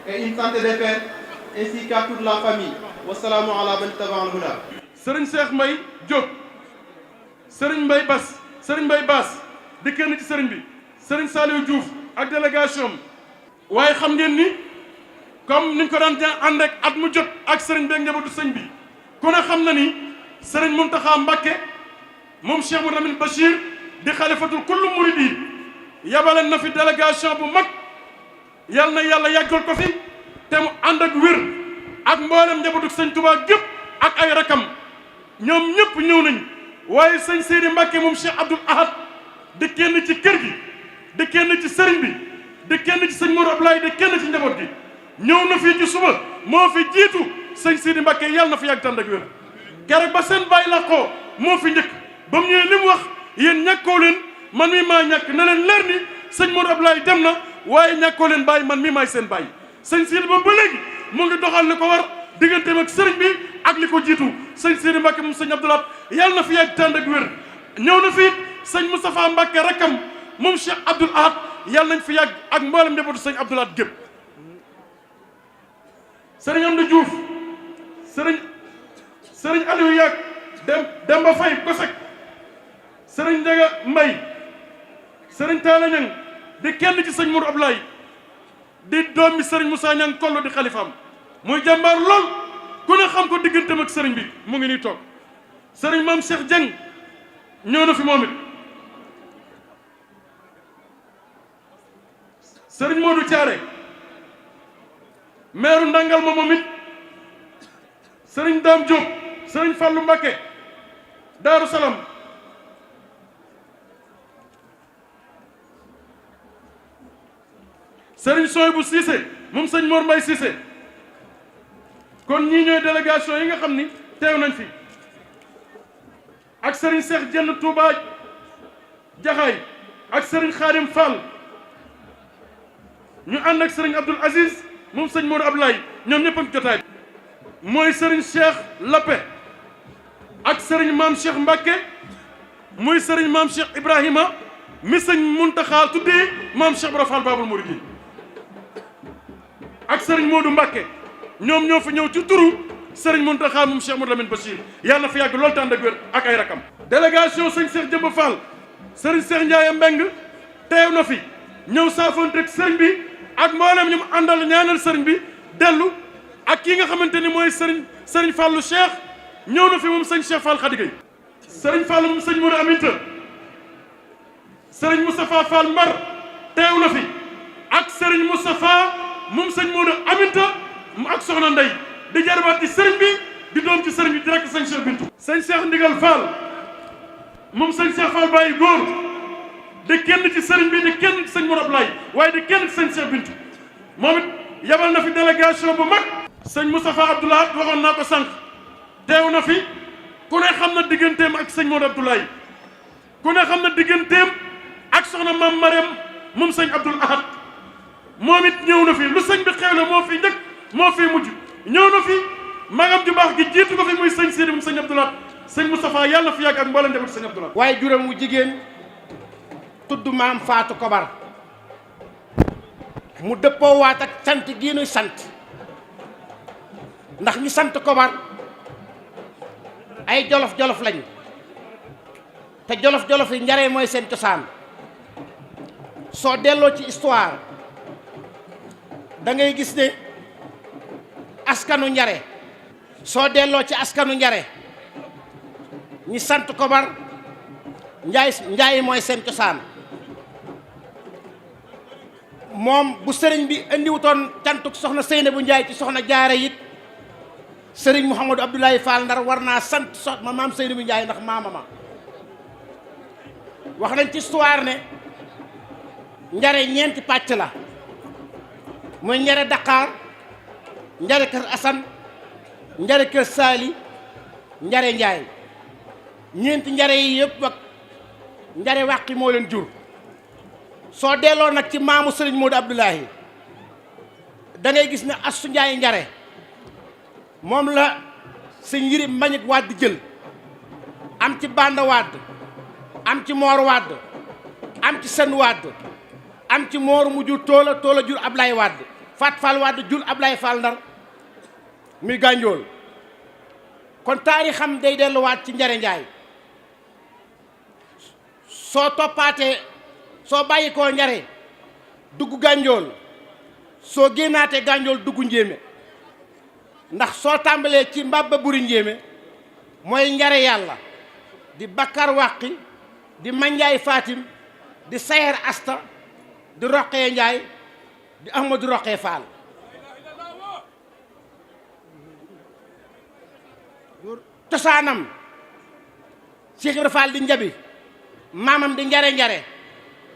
[SPEAKER 11] et une santé de fer, ainsi qu'à toute la famille. Wassalamu ala man tabi'al huda.
[SPEAKER 12] Serigne Cheikh Mbaye Diop, Serigne Mbaye Bass, Serigne Mbaye Bass di kenn ci Serigne bi, Serigne Saliou Diouf ak délégation waaye xam ngeen ni comme niñ ko daan ànd ak at mu jot ak Serigne bi ak njabootu sëñ bi ku ne xam na ni Serigne Mountakha Mbacké moom Cheikh Mouhamadou Lamine Bachir di xalifatul kullu muridi yabalen na fi délégation bu mag yal na yàlla yàggal ko fi te mu ànd ak wér ak mboolem njabootu sëñ Touba gépp ak ay rakam ñoom ñëpp ñëw nañ waaye sëñ Seydi Mbacké moom Cheikh Abdoul Ahad di kenn ci kër gi di kenn ci sëriñ bi di kenn ci sëñ Modou Abdoulaye di kenn ci njaboot gi ñëw na fii ci suba moo fi jiitu sëñ Seydi Mbacké yàlla na fi yàgg tànd ak wér keroog ba seen bàyyi làqoo moo fi njëkk ba mu ñëwee li mu wax yéen ñàkkoo leen man mi maa ñàkk na leen leer ni sëñ Modou Abdoulaye dem na waaye ñàkkoo leen bàyyi man mi maay seen bàyyi sëñ Seydi ba léegi mu ngi doxal li ko war digganteem ak sëriñ bi ak li ko jiitu sëñ Seydi Mbacké moom sëñ Abdoul Ahad yàlla na fi yàgg tànd ak wér ñëw na fi sëñ Moustapha Mbacké rakkam moom Cheikh Abdoul Ahad yàlla nañ fi yàgg ak mboolem njabootu sëñ Abdoul Ahad gépp sëriñ Amdi Diouf sëriñ Aliou Yàgg Demba Faye Kosek sëriñ Ndiaga Mbay sëriñ Talla Ñang di kenn ci sëñ Modou Abdoulaye di doomi sëriñ Moussa Ñang kollo di xalifaam muy jàmbaar lool ku ne xam ko digganteem ak sëriñ bi mu ngi nii toog sëriñ Maam Cheikh Dieng ñëw na fi moom it sëriñ Modou Thiaré maire Ndangal moom it sëriñ Dame Diop sëriñ Fallou Mbacké Daaru Salaam sëriñ Soybou Cissé moom sëñ Mor Mbaye Cissé kon ñii ñooy délégation yi nga xam ni teew nañ fi ak sëriñ Cheikh Jenn Touba Jaxaay ak sëriñ Khadim Fall ñu ànd ak sëriñ Abdoul Aziz moom sëñ Modou Abdoulaye ñoom ñëpp ak jotaay mooy sëriñ Cheikh Lappé ak sëriñ Maam Cheikh Mbacké muy sëriñ Maam Cheikh Ibrahima mi sëñ Mountakha tuddee Maam Cheikh Ibra Fall Babul Mouride ak sëriñ Modou Mbacké ñoom ñoo fi ñëw ci turu sëriñ Mountakha moom Cheikh Mouhamadou Lamine Bachir yàlla na fi yàgg loolu tànd ak wér ak ay rakam délégation sëñ Cheikh Jëmb Fall sëriñ Cheikh Ndiaye Mbeng teew na fi ñëw saafonteeg sëriñ bi ak mboolem ñu mu àndal ñaanal sëriñ bi dellu ak kii nga xamante ni mooy sëriñ Fallou Cheikh ñëw na fi moom sëñ Cheikh Fall Khadigay sëriñ Fall moom sëñ Modou Aminta sëriñ Moustapha Fall Mbar teew na fi ak sëriñ Moustapha moom sëñ Modou Aminta ak soxna Ndey di jarbaat ci sëriñ bi di doom ci sëriñ bi di rekk sëñ Cheikh Bintou sëñ Cheikh Ndigal Fall moom sëñ Cheikh Fall Baye góor di kenn ci sëriñ bi di kenn ci sëñ Modou Abdoulaye waaye di kenn ci sëñ Cheikh Bintou moom it yabal na fi délégation bu mag sëñ Moustapha Abdoulaye waxoon naa ko sànq teew na fi ku ne xam na digganteem ak sëñ Modou Abdoulaye ku ne xam na digganteem ak soxna Maam Mariam moom sëñ Abdoul Ahad moom it ñëw na fi lu sëñ bi xewle moo fi njëkk moo fi mujj ñëw na fi magam ju baax gi jiitu ko fi muy sëñ Sidi moom sëñ Abdoul Ahad sëñ Moustapha yàlla fi yàgg ak mboolem njaboot sëñ Abdoul Ahad
[SPEAKER 11] waaye juróom wu jigéen tudd maam Faatu Kobar mu dëppoo waat ak sant gii nuy sant ndax ñi sant Kobar ay jolof-jolof lañ te jolof-jolof yi njaree mooy seen cosaan soo delloo ci histoire da ngay gis ne askanu njare soo delloo ci askanu njare ñi sant Kobar njaay mooy seen cosaan moom bu sëriñ bi indiwutoon cantuk soxna Seynabou Ndiaye ci soxna Jaara it sëriñ Mouhamadou Abdoulaye Fall Ndar war naa sant soxna maam Seynabou Ndiaye ndax maamama wax nañ ci histoire ne njare ñeenti pàcc la mooy njare Dakar njare kër Assane njare kër Saali njare Njaay ñeenti njare yi yëpp ak njare wàqi moo leen jur soo delloo nag ci maamu sëriñ Modou Abdoulaye da ngay gis ne Assu Njaay njare moom la sëñ Yirim Mbañik Wàdd jël am ci Banda Wàdd am ci Moor Wàdd am ci Sën Wàdd am ci Moor mu jur toola jur Ablaye Wàdd Fat Fall Wàdd jur Ablaye Fall Ndar muy gànjool kon taarixam day delluwaat ci njare Njaay soo toppaatee soo bàyyi koo njare dugg gànjool soo génnaatee gànjool dugg njéeme ndax soo tàmbalee ci mbabba buri njéeme mooy njare yàlla di bakkar wàqi di manjaay fatim di sayer asta di roqee njaay di ahmadu roqee faal cosaanam Cheikh Ibra Fall di njabi maamam di njare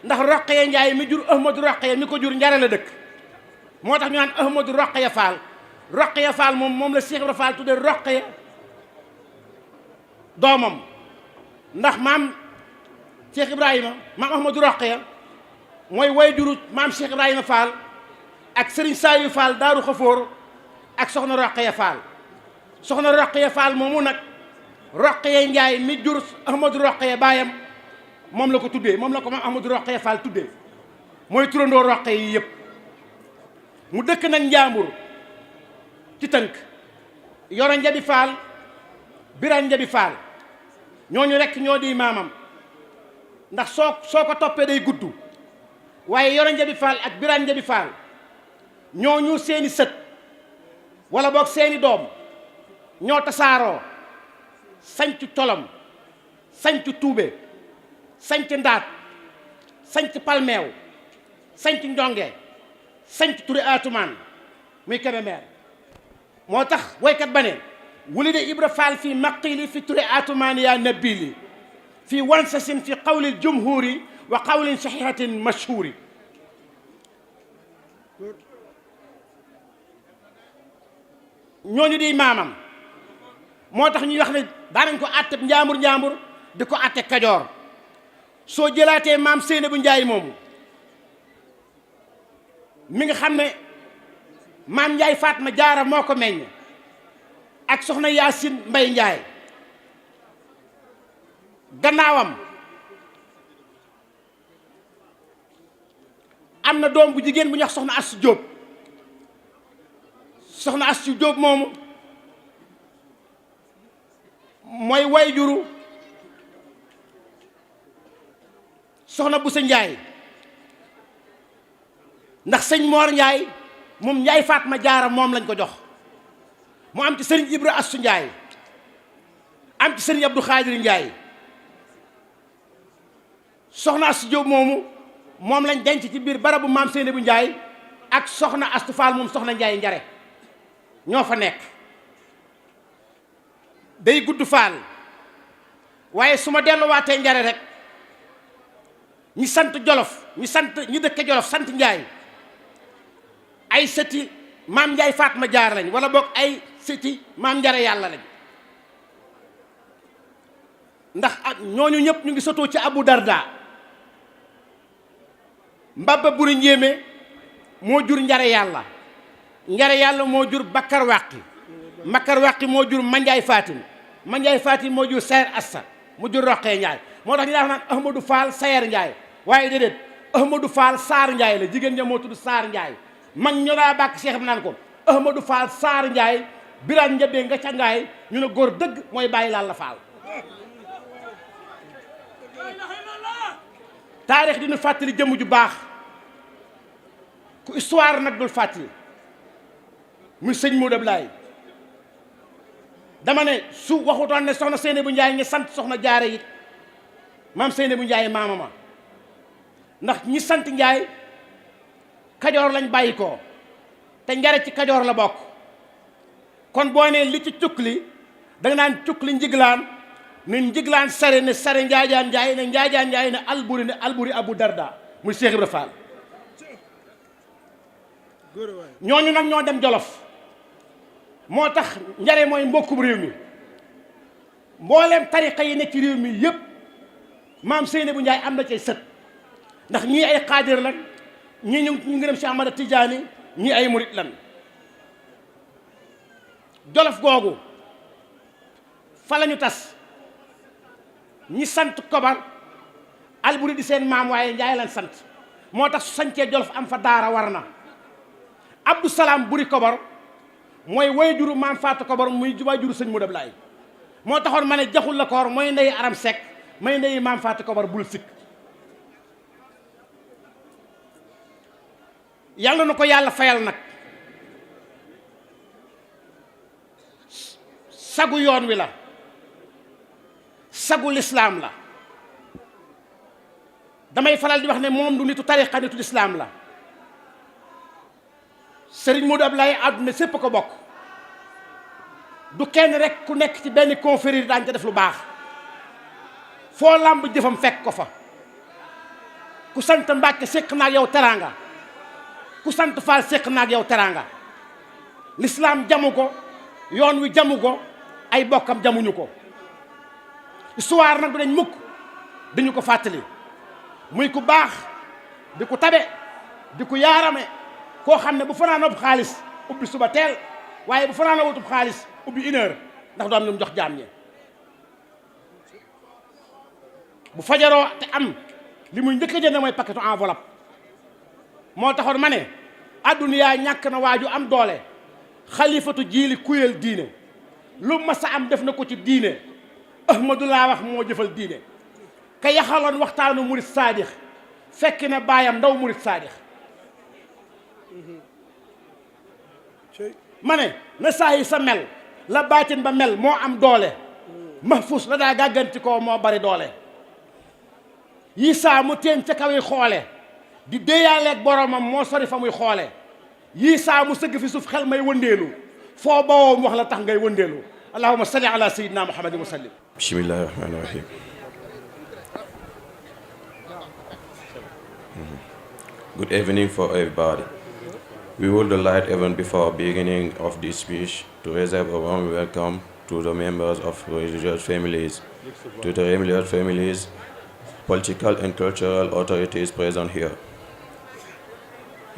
[SPEAKER 11] ndax roqee njaay mi jur ahmadu roqee mi ko jur njare la dëkk moo tax ñu naan ahmadu roqee faal roqee faal moom la Cheikh Ibra Fall tuddee roqee doomam ndax maam Cheikh Ibrahima maam ahmadu roqee mooy way juru maam Cheikh Ibrahima Fall ak Serigne Saliou Fall Daaru Xafoor ak soxna roqee Fall soxna roqee Fall moomu nag roqee njaay mi jur ahmadu roqee baayam moom la ko tuddee moom la ko maam ahmadu roqee Fall tuddee mooy turandoo roqee yi yëpp mu dëkk nag Njaambur ci tënk Yoro Njabi Fall Biran Njabi Fall ñooñu rekk ñoo di maamam ndax soo ko toppee day gudd waaye Yoro Njabi Fall ak Biran Njabi Fall ñooñu seeni sët wala boog seeni doom ñoo tasaaroo sanc tolom sanc tuube sanc ndaat sanc palmeew sanc njonge sanc Touré Atumaan muy Kébémer moo tax woykat ba ne wulida Ibra Fall fi maqili fi Touré Atumaan yaa nabili fi wansasin fi qawlil jumhuri wa qawlin saxihatin mashhuri ñooñu di maamam moo tax ñuy wax ne daanañ ko àtte njaambur di ko àtte Kajoor soo jëlaatee maam Seynabou Ndiaye moomu mi nga xam ne maam Ndiaye Fatma Jaara moo ko meññ ak soxna Yaasin Mbay Ndiaye gannaawam am na doom bu jigéen bu ñuy wax soxna Assu Jóob soxna Assu Jóob moomu mooy wayjuru soxna Busa Njaay ndax sëñ Moor Njaay moom Njaay Fatma Jaara moom lañ ko jox mu am ci sëriñ Ibra Assu Njaay am ci sëriñ Abdou Xaadir Njaay soxna Assu Jóob moomu moom lañ denc ci biir barabu maam Seynabou Njaay ak soxna Astu Faal moom soxna Njaay Njare ñoo fa nekk day gudd faal
[SPEAKER 13] waaye su ma delluwaatee Njare rek ñi sant Jolof ñi dëkk Jolof sant Njaay ay sëti maam Njaay Fatma Jaar lañ wala boog ay sëti maam Njare Yàlla lañ ndax ak ñooñu ñëpp ñu ngi sotoo ci Abu Darda Mbaba Buri Njéeme moo jur Njare Yàlla moo jur Bakkar Wàqi moo jur Mandiaye Fatim moo jur Sayer Assa mu jur Roqee Njaay moo tax ñu daan naan Ahmadou Fall Sayer Njaay waaye déedéet Ahmadou Fall Saar Njaay la jigéen ña moo tudd Saar Njaay mag ñoo daa bàkk Cheikh bi naan ko Ahmadou Fall Saar Njaay Birane Njabee nga ca ngaay ñu ne góor dëgg mooy bàyyi Lalla Fall. taarix dina fàttali jëmm ju baax ku histoire nag dul fàttali muy sëñ Modou Ablaye dama ne su waxutoon ne soxna Seynabou Ndiaye ñi sant soxna Jaara it maam Seynabou Ndiaye maamama ndax ñi sant Ndiaye Kajoor lañ bàyyi ko te Njare ci Kajoor la bokk kon boo nee li ci cukli danga naan cukli njiglaan ne njiglaan sare ne sare njaajaan Njaay ne njaajaan Njaay ne alburi Abu Darda muy Cheikh Ibra Fall ñooñu nag ñoo dem Jolof moo tax Njare mooy mbokkum réew mi mbooleem tariqa yi nekk ci réew mi yëpp maam Seynabou Ndiaye am na cay sët ndax ñii ay xaadir lan ñii ñu ngi dem Cheikh Ahmada Tidiane ñii ay murit lan Jolof googu fa la ñu tas ñi sant Kobar Alburi di seen maam waaye Njaay lan sant moo tax su sañcee Jolof am fa daara war na Abdou Salaam Buri Kobar mooy way juru maam Fatou Kobar muy waa juru sëñ Modou Ablaye moo taxoon ma ne jaxul la koor mooy ndeyi Aram Seck may ndeyi maam Fatou Kobar bul sikk yàlla na ko yàlla fayal nag sagu yoon wi la sagu lislaam la damay faral di wax ne moom du nitu tariqa nitu lislaam la Serigne Modou Ablaye àdduna sépp ko bokk du kenn rek ku nekk ci benn confrérie daañu ca def lu baax foo làmb jëfam fekk ko fa ku sant Mbàkke séq naag yow teraanga ku sant Faal séq naag yow teraanga lislaam jamu ko yoon wi jamu ko ay bokkam jamuñu ko histoire nag du dañ mukk dañu ko fàttali muy ku baax di ku tabe di ku yaarame koo xam ne bu fanaan ëpp xaalis ubbi suba teel waaye bu fanaan wutub xaalis ubbi 1 heure ndax du am lu mu jox jaam ñi bu fajaroo te am li muy njëkk a jënd mooy paquetu enveloppe moo taxoon ma ne adduna ñàkk na waaju am doole xalifatu jiili kuyel diine lu mas a am def na ko ci diine Ahmadu laa wax moo jëfal diine ka yaxaloon waxtaanu murit saadix fekk ne baayam ndaw murit saadix ma ne na saa yi sa mel la baatin ba mel moo am doole mahfus la daa gàgganti koo moo bari doole yi saa mu teen ca kaw yi xoole di déeyaaleeg boromam moo sori fa muy xoole yii saa mu sëgg fi suuf xel may wëndeelu foo bawoom wax la tax ngay wëndeelu allahumma salli ala sayyidina muhammadin wa sallim.
[SPEAKER 14] Bismillahi rahmani rahim. Good evening for everybody. We would like, even before beginning of this speech, to reserve a warm welcome to the members of religious families, to the religious families, political and cultural authorities present here.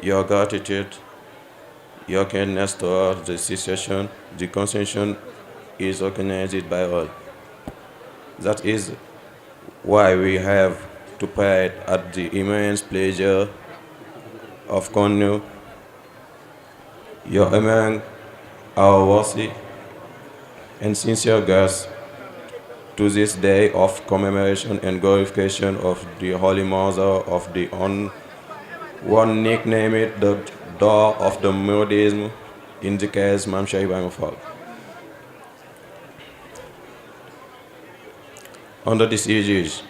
[SPEAKER 14] Your gratitude, your kindness towards the secession, the Constitution is recognized by all. That is why we have to pride at the immense pleasure of continue you're among our worthy and sincere guests to this day of commemoration and glorification of the Holy Mother of the one nicknamed the door of the Mouridism, in the case Mame Cheikh Ibrahima Fall. Under this aegis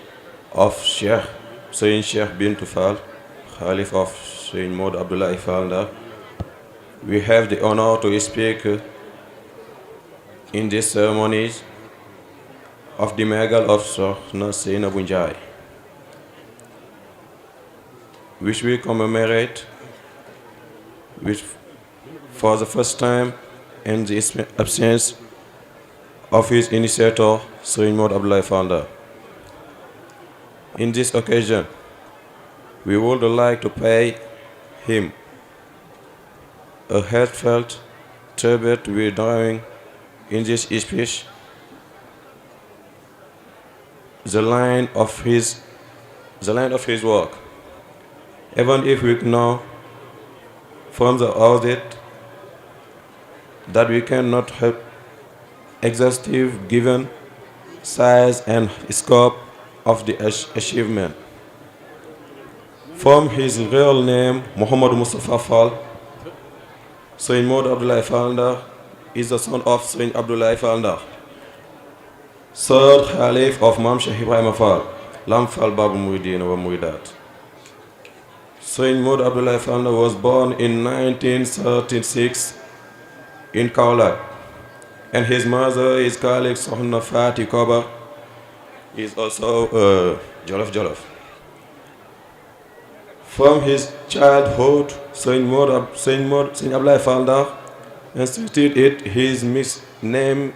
[SPEAKER 14] of Serigne Cheikh Bintou Fall, Khalif of Serigne Modou Abdoulaye Fall Ndar, we have the honor to speak in these ceremonies of the Magal of Sokhna Seynabou Ndiaye, which we commemorate for the first time in the absence of his initiator, Serigne Modou Abdoulaye Fall Ndar. In this occasion, we would like to pay him a heartfelt tribute with drawing in this speech the line of his work. Even if we know from the audit that we cannot have exhaustive given size and scope of the achievement. From his real name, Muhammad Mustafa Fall, Serigne Modou Abdoulaye Fall Ndar is the son of Serigne Abdoulaye Fall Ndar, third Khalif of Mame Cheikh Ibrahima Fall, Lamp Fall Babou Mouridina wa Mouridat. Serigne Modou Abdoulaye Fall Ndar was born in 1936 in Kaolack, and his mother is colleague Sokhna Fati Koba, is also Jolof. From his childhood, Serigne Abdoulaye Fall Ndar instituted his namesake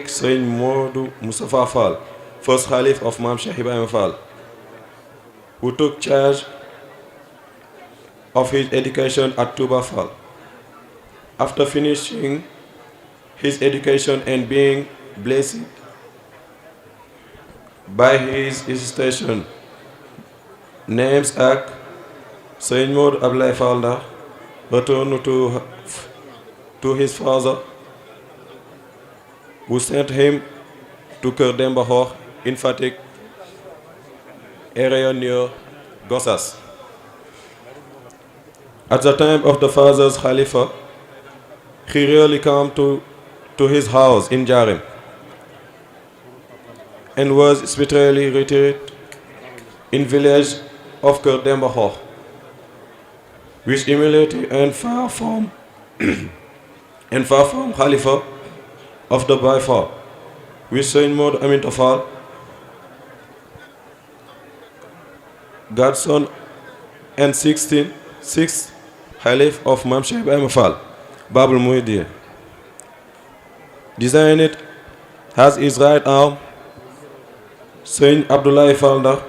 [SPEAKER 14] Serigne Modou Mustafa Fall, first Khalif of Mame Cheikh Ibrahima Fall, who took charge of his education at Touba Fall. After finishing his education and being blessed by his institution, namesake Serigne Modou Abdoulaye Fall Ndar returned to his father, who sent him to Keur Demba Hor in Fatick, area near Gossas. At the time of the father's Khalifa, he really came to his house in Jarim and was spiritually retired in village of Keur Demba Hor, which immediately and far from Khalifa of the Baye Fall, with Serigne Modou Aminta Fall, godson and sixth Khalif of Mame Cheikh Ibrahima Fall, Babul Mouridina. Designed as his right arm, Serigne Abdoulaye Fall Ndar,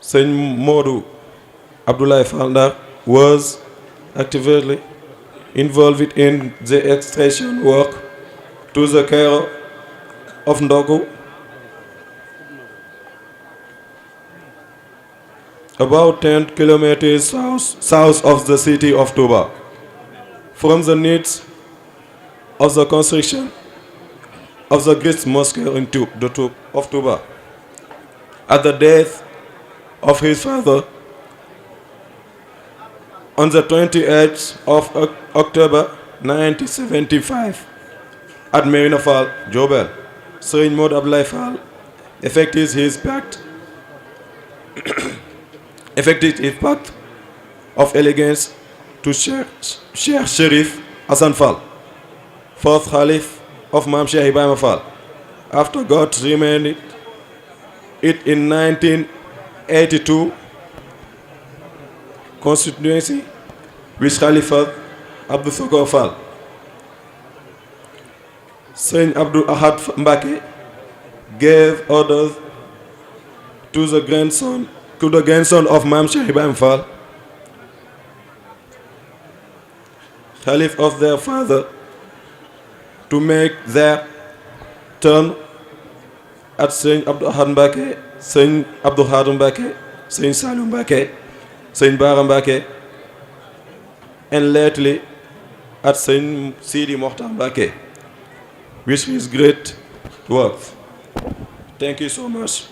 [SPEAKER 14] Serigne Modou Abdoulaye Fall Ndar was actively involved in the extension work to the care of Ndogu, about 10 kilometers south of the city of Touba. From the needs of the construction of the great mosque in of Touba. At the death of his father, on the 28th of October 1975, at Merina Fall, Diourbel, Serigne Modou Abdoulaye Fall effected his pact of allegiance to Sheikh Sherif Hassan Fall, fourth Khalif of Mame Cheikh Ibrahima Fall, after God remanded it in 1982 constituency with Khalifa Abdou Sokor Fall. Serigne Abdou Ahad Mbacké gave orders to the grandson of Mame Cheikh Ibrahima Fall, Khalif of their father, to make their turn at Serigne Abdou Ahad Mbacké, Serigne Abdou Khadr Mbacké, Serigne Saliou Mbacké, Serigne Bara Mbacké, and lately at Serigne Sidi Mokhtar Mbacké, which is great work. Thank you so much.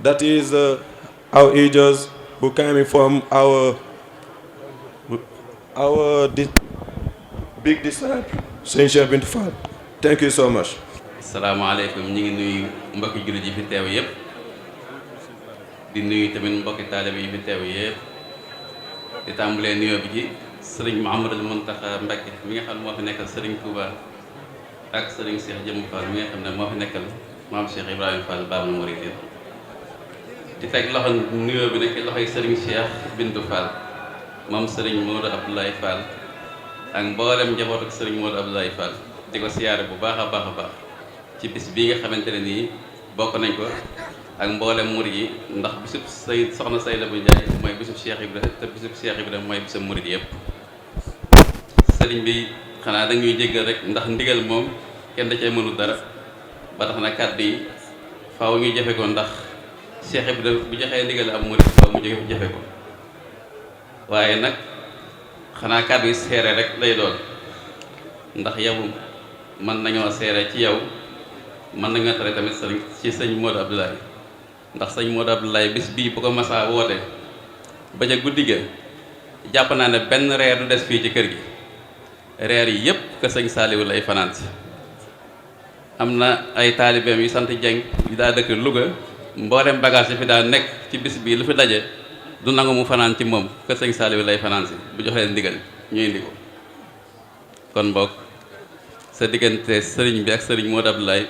[SPEAKER 14] That is our ages who came from our big disciple, Serigne Cheikh Bintou Fall. Thank you so much.
[SPEAKER 15] Asalaamaaleykum, ñu ngi nuyu mbokki jullit yi fi teew yépp di nuyu tamit mbokki taalibe yi fi teew yépp di tàmbalee nuyoo bi ci Serigne Mouhamadou Mountakha Mbacké mi nga xam ne moo fi nekkal Serigne Touba ak sëriñ Cheikh Jëmm Fall mi nga xam ne moo fi nekkal maam Cheikh Ibrahima Fall Baabul Muridiin di teg loxo nuyoo bi nekk loxoy sëriñ Cheikh Bintou Fall moom sëriñ Modou Abdoulaye Fall ak mboolem njaboot ak sëriñ Modou Abdoulaye Fall di ko siyaare bu baax a baax a baax ci bis bii nga xamante ne nii bokk nañ ko ak mboolem murid yi ndax bisub soxna Seynabou Ndiaye mooy bisub Cheikh Ibrahima te bisub Cheikh Ibrahima mooy bisub murid yëpp sëriñ bi xanaa dañuy jéggal rek ndax ndigal moom kenn da cay mënul dara ba tax na kàddu yi faaw ñu jafe ko ndax Cheikh Ibrahima bu joxee ndigal am murid faaw mu jafe ko waaye nag xanaa kàddu yi seere rek lay doon ndax yow mën nañoo seere ci yow mën nañoo tere tamit ci sëñ Modou Abdoulaye ndax sëñ Modou Abdoulaye bis bii bu ko masaa woote ba ca guddi ga jàpp naa ne benn reer du des fii ci kër gi reer yi yépp que sëñ Saliou lay fanaan si am na ay taalibeem yu sant Dieng yu daa dëkk Louga mboolem bagage yi fi daa nekk ci bis bii lu fi daje du nangu mu fanaan ci moom que sëñ Saliou lay fanaan si bu joxee ndigal ñu indi ko kon mbokk sa diggante sëriñ bi ak sëriñ Modou Abdoulaye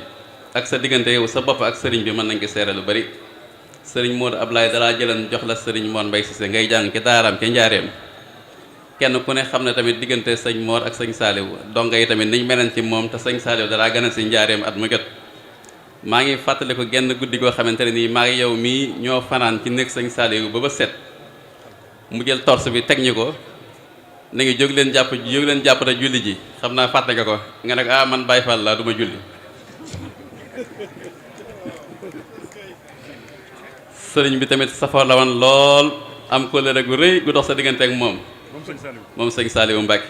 [SPEAKER 15] ak sa diggante yow sa bopp ak sëriñ bi mën nañ ko seere lu bari sëriñ Modou Abdoulaye dalaa jëlan jox la sëriñ Mor Mbaye Cissé ngay jàng ci daaraam ca njaareem kenn ku ne xam ne tamit diggante sëñ Mor ak sëñ Saliou donga yi tamit niñ meleen ci moom te sëñ Saliou dalaa gën a si njaareem at mu jot maa ngi fàttali ko genn guddi goo xamante ne nii maa ngi yow mii ñoo fanaan ci néeg sëñ Saliou ba set mu jël torse bi teg ñu ko na ngi jóg leen jàpp te julli ji xam naa fàtte nga ko nga ne ko man Baye Fall laa du ma julli sëriñ bi tamit safoo la woon lool am kóllëre gu rëy gu dox sa diggante ak moom sëñ Saliou Mbacke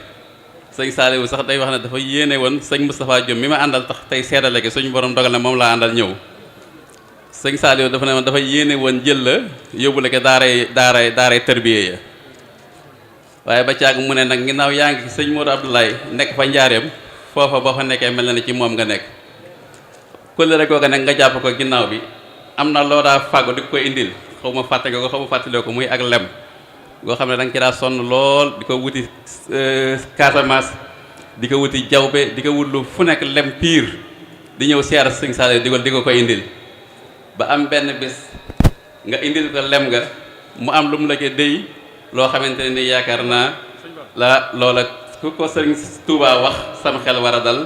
[SPEAKER 15] sëñ Saliou sax day wax ne dafa yéene woon sëñ Moustapha Diom mi ma àndal tax tey seedale ki suñu borom dogal na moom laa àndal ñëw sëñ Saliou dafa ne woon dafa yéene woon jël la yóbbu la ko daaray tërbiye ya waaye ba caag mu ne nag ginnaaw yaa ngi sëñ Modou Abdoulaye nekk fa njaareem foofa boo fa nekkee mel na ne ci moom nga nekk kóllëre googa nag nga jàpp ko ginnaaw bi am na loo daa fàggu di ko indil xaw ma fàtte nga ko xaw ma fàttalee ko muy ak lem goo xam ne da nga ci daa sonn lool di ko wuti Casamance di ko wuti jawbe di ko wutlu fu nekk lem piir di ñëw siyaar sëñ Saliou di ko indil ba am benn bis nga indil ko lem nga mu am lu mu la ko déy loo xamante ne ni yaakaar naa la loola ku ko sëriñ Touba wax sam xel war a dal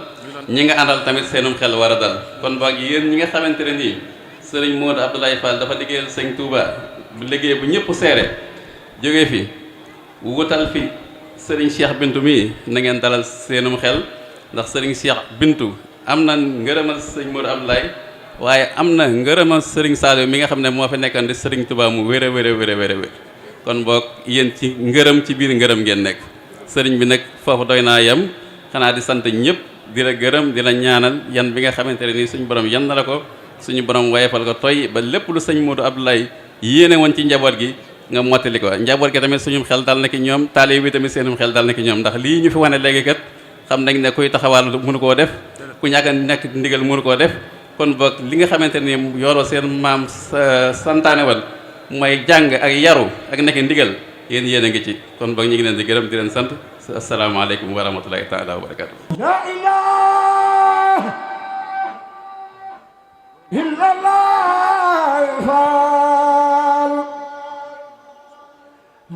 [SPEAKER 15] ñi nga àndal tamit seenum xel war a dal kon boog yéen ñi nga xamante ne nii sëriñ Modou Abdoulaye Fall dafa liggéeyal sëñ Touba bu liggéey bu ñëpp seere jógee fi wutal fi sëriñ Cheikh Bintou mii na ngeen dalal seenum xel ndax sëriñ Cheikh Bintou am na ngërëmal sëñ Modou Abdoulaye waaye am na ngërëmal sëriñ Saliou mi nga xam ne moo fi nekkoon di sëriñ Touba mu wér a wér kon boog yéen ci ngërëm ci biir ngërëm ngeen nekk sëriñ bi nag foofu doy naa yem xanaa di sant ñëpp di la gërëm di la ñaanal yan bi nga xamante ne nii suñu borom yan na la ko suñu borom wayefal ko toy ba lépp lu sëñ Modou Abdoulaye yéene woon ci njaboot gi nga mottali ko njaboot gi tamit suñu xel dal na ki ñoom taalib bi tamit seenum xel dal na ki ñoom ndax lii ñu fi wane léegi kat xam nañ ne kuy taxawal mënu koo def ku ñàkk a nekk ndigal mënu koo def kon boog li nga xamante ni yoroo seen maam santaane woon mooy jàng ak yaru ak nekk ndigal yéen a ngi ci kon boog ñu ngi leen di gërëm di leen sant asalaamaaleykum wa rahmatulahi taala wa barakatu
[SPEAKER 2] la ilaha illallah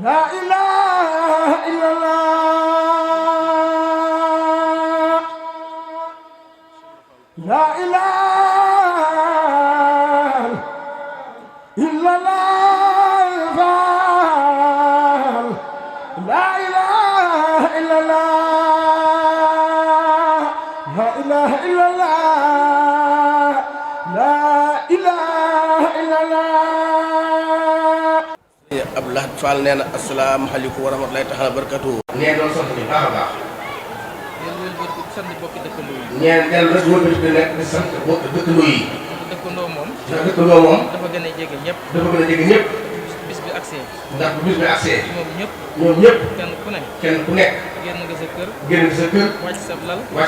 [SPEAKER 2] la ilaha illallah la ilaha illallah la ilaha illallah la ilaha illallah la ilaha illallah
[SPEAKER 16] Abdou Lahad Fall nee na asalaamaaleykum wa rahmatulahi taala barakatuhu nee doon sant bi baax a baax ñeen den rek wëlbati bi nekk di sant bokk dëkkandoo yi
[SPEAKER 9] dëkkandoo moom
[SPEAKER 16] ndax dëkkandoo moom
[SPEAKER 9] dafa gën a jege ñëpp
[SPEAKER 16] dafa gën a jege ñëpp
[SPEAKER 9] bis bi accès
[SPEAKER 16] ndax bu bis bi accès
[SPEAKER 9] ñoom ñëpp kenn ku nekk génn nga sa kër wàcc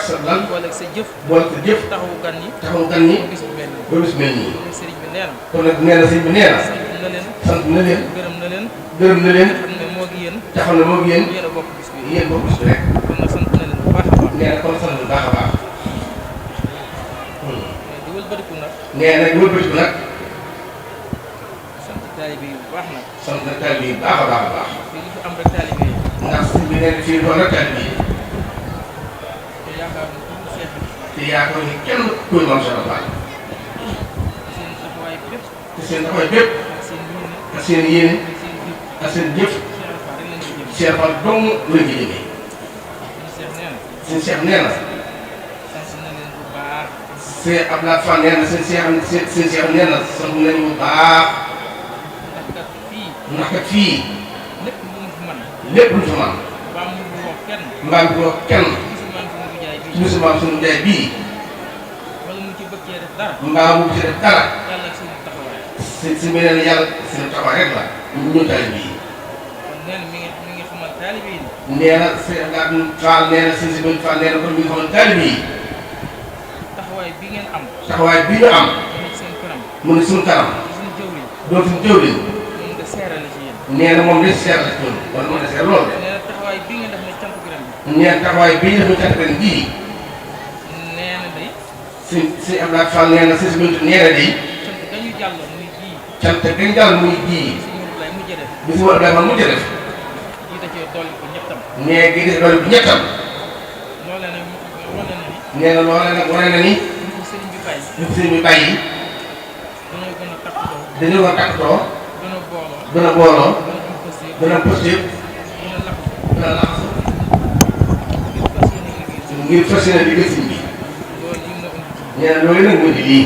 [SPEAKER 9] sa lal boole sa jëf taxawu gan yi ba bis bi mel nii sëriñ bi nee na
[SPEAKER 16] kon nag nee na sëriñ bi nee na sant na leen
[SPEAKER 9] gërëm na leen
[SPEAKER 16] xam
[SPEAKER 9] ne moo gi yéen
[SPEAKER 16] yéen a bokk bis bi rek
[SPEAKER 9] kon nag sant na leen bu baax a baax
[SPEAKER 16] nee na kon sant bu baax a baax
[SPEAKER 9] wëlbatiku nag.
[SPEAKER 16] nee na wëlbatiku nag.
[SPEAKER 9] sant taalibe yi bu baax nag.
[SPEAKER 16] sant taalibe yi bu baax a baax a baax.
[SPEAKER 9] fii li fi am rek taalibe yi.
[SPEAKER 16] ndax sëñ bi nee na fii doon rek taalibe yi.
[SPEAKER 9] te yaakaar ni ku seex bi.
[SPEAKER 16] te yaakaar ni kenn kuy Maam Cheikh Fall.
[SPEAKER 9] seen taxawaay bépp.
[SPEAKER 16] te seen taxawaay bépp. ak seen yéene. ak seen jëf. Cheikh Fall dong lañ ci jëmee. sëñ Cheikh nee na.
[SPEAKER 9] sant na leen bu baax.
[SPEAKER 16] Cheikh Abdoulaye Fall nee na sëñ Cheikh nee na sant nañ bu baax. ndax kat fii.
[SPEAKER 9] lépp lu mu fi mën.
[SPEAKER 16] lépp lu fi mën.
[SPEAKER 9] mbaa mu woo kenn.
[SPEAKER 16] mbaa mu woo kenn. musulmaan suñu jaay bii.
[SPEAKER 9] wala mu ci bëgg cee def dara.
[SPEAKER 16] mbaa mu ci def dara.
[SPEAKER 9] yàlla ak suñu taxawaay.
[SPEAKER 16] si mel ne yàlla suñu taxawaay rek la. ñun taalibe yi.
[SPEAKER 9] kon nee na mi ngi xamal taalibe yi.
[SPEAKER 16] nee na Cheikh Fall nee na sëñ Sibène Fall nee na kon mi ngi xamal taalibe yi.
[SPEAKER 9] taxawaay bi ngeen am.
[SPEAKER 16] taxawaay bi ñu am.
[SPEAKER 9] mu ne seen kanam.
[SPEAKER 16] mu ne suñu kanam.
[SPEAKER 9] suñu jëwriñ.
[SPEAKER 16] doon suñu jëwriñ.
[SPEAKER 9] moom de seere la ci yéen.
[SPEAKER 16] nee na moom de seere la ci ñun. kon moo de seere loolu de.
[SPEAKER 9] nee na taxawaay bi ngeen def ne cant gu ren bi.
[SPEAKER 16] nee na taxawaay bii ñu def ne cant gu ren bii.
[SPEAKER 9] nee na de.
[SPEAKER 16] sëñ Abdoulaye Fall nee na sëñ Sibène nee na de.
[SPEAKER 9] cant gañu jàlloon muy bii.
[SPEAKER 16] cant gañu jàll muy bii. bi si Abdoulaye Fall mujj def.
[SPEAKER 9] gii da cee dolli ko ñettam.
[SPEAKER 16] nee gi da dolli ko ñettam.
[SPEAKER 9] loolee nag wane na ni.
[SPEAKER 16] nee na loolee nag wane na ni.
[SPEAKER 9] ñu sëriñ bi bàyyi.
[SPEAKER 16] ñu sëriñ bi bàyyi.
[SPEAKER 9] dañoo gën a takkatoo.
[SPEAKER 16] dañoo gën a takkatoo.
[SPEAKER 9] gën a booloo.
[SPEAKER 16] gën a booloo.
[SPEAKER 9] gën a am positif.
[SPEAKER 16] gën a laxasu. gën a laxasu. ngir fas yéene liggéey sëriñ bi. nee na loolu nag moo di lii.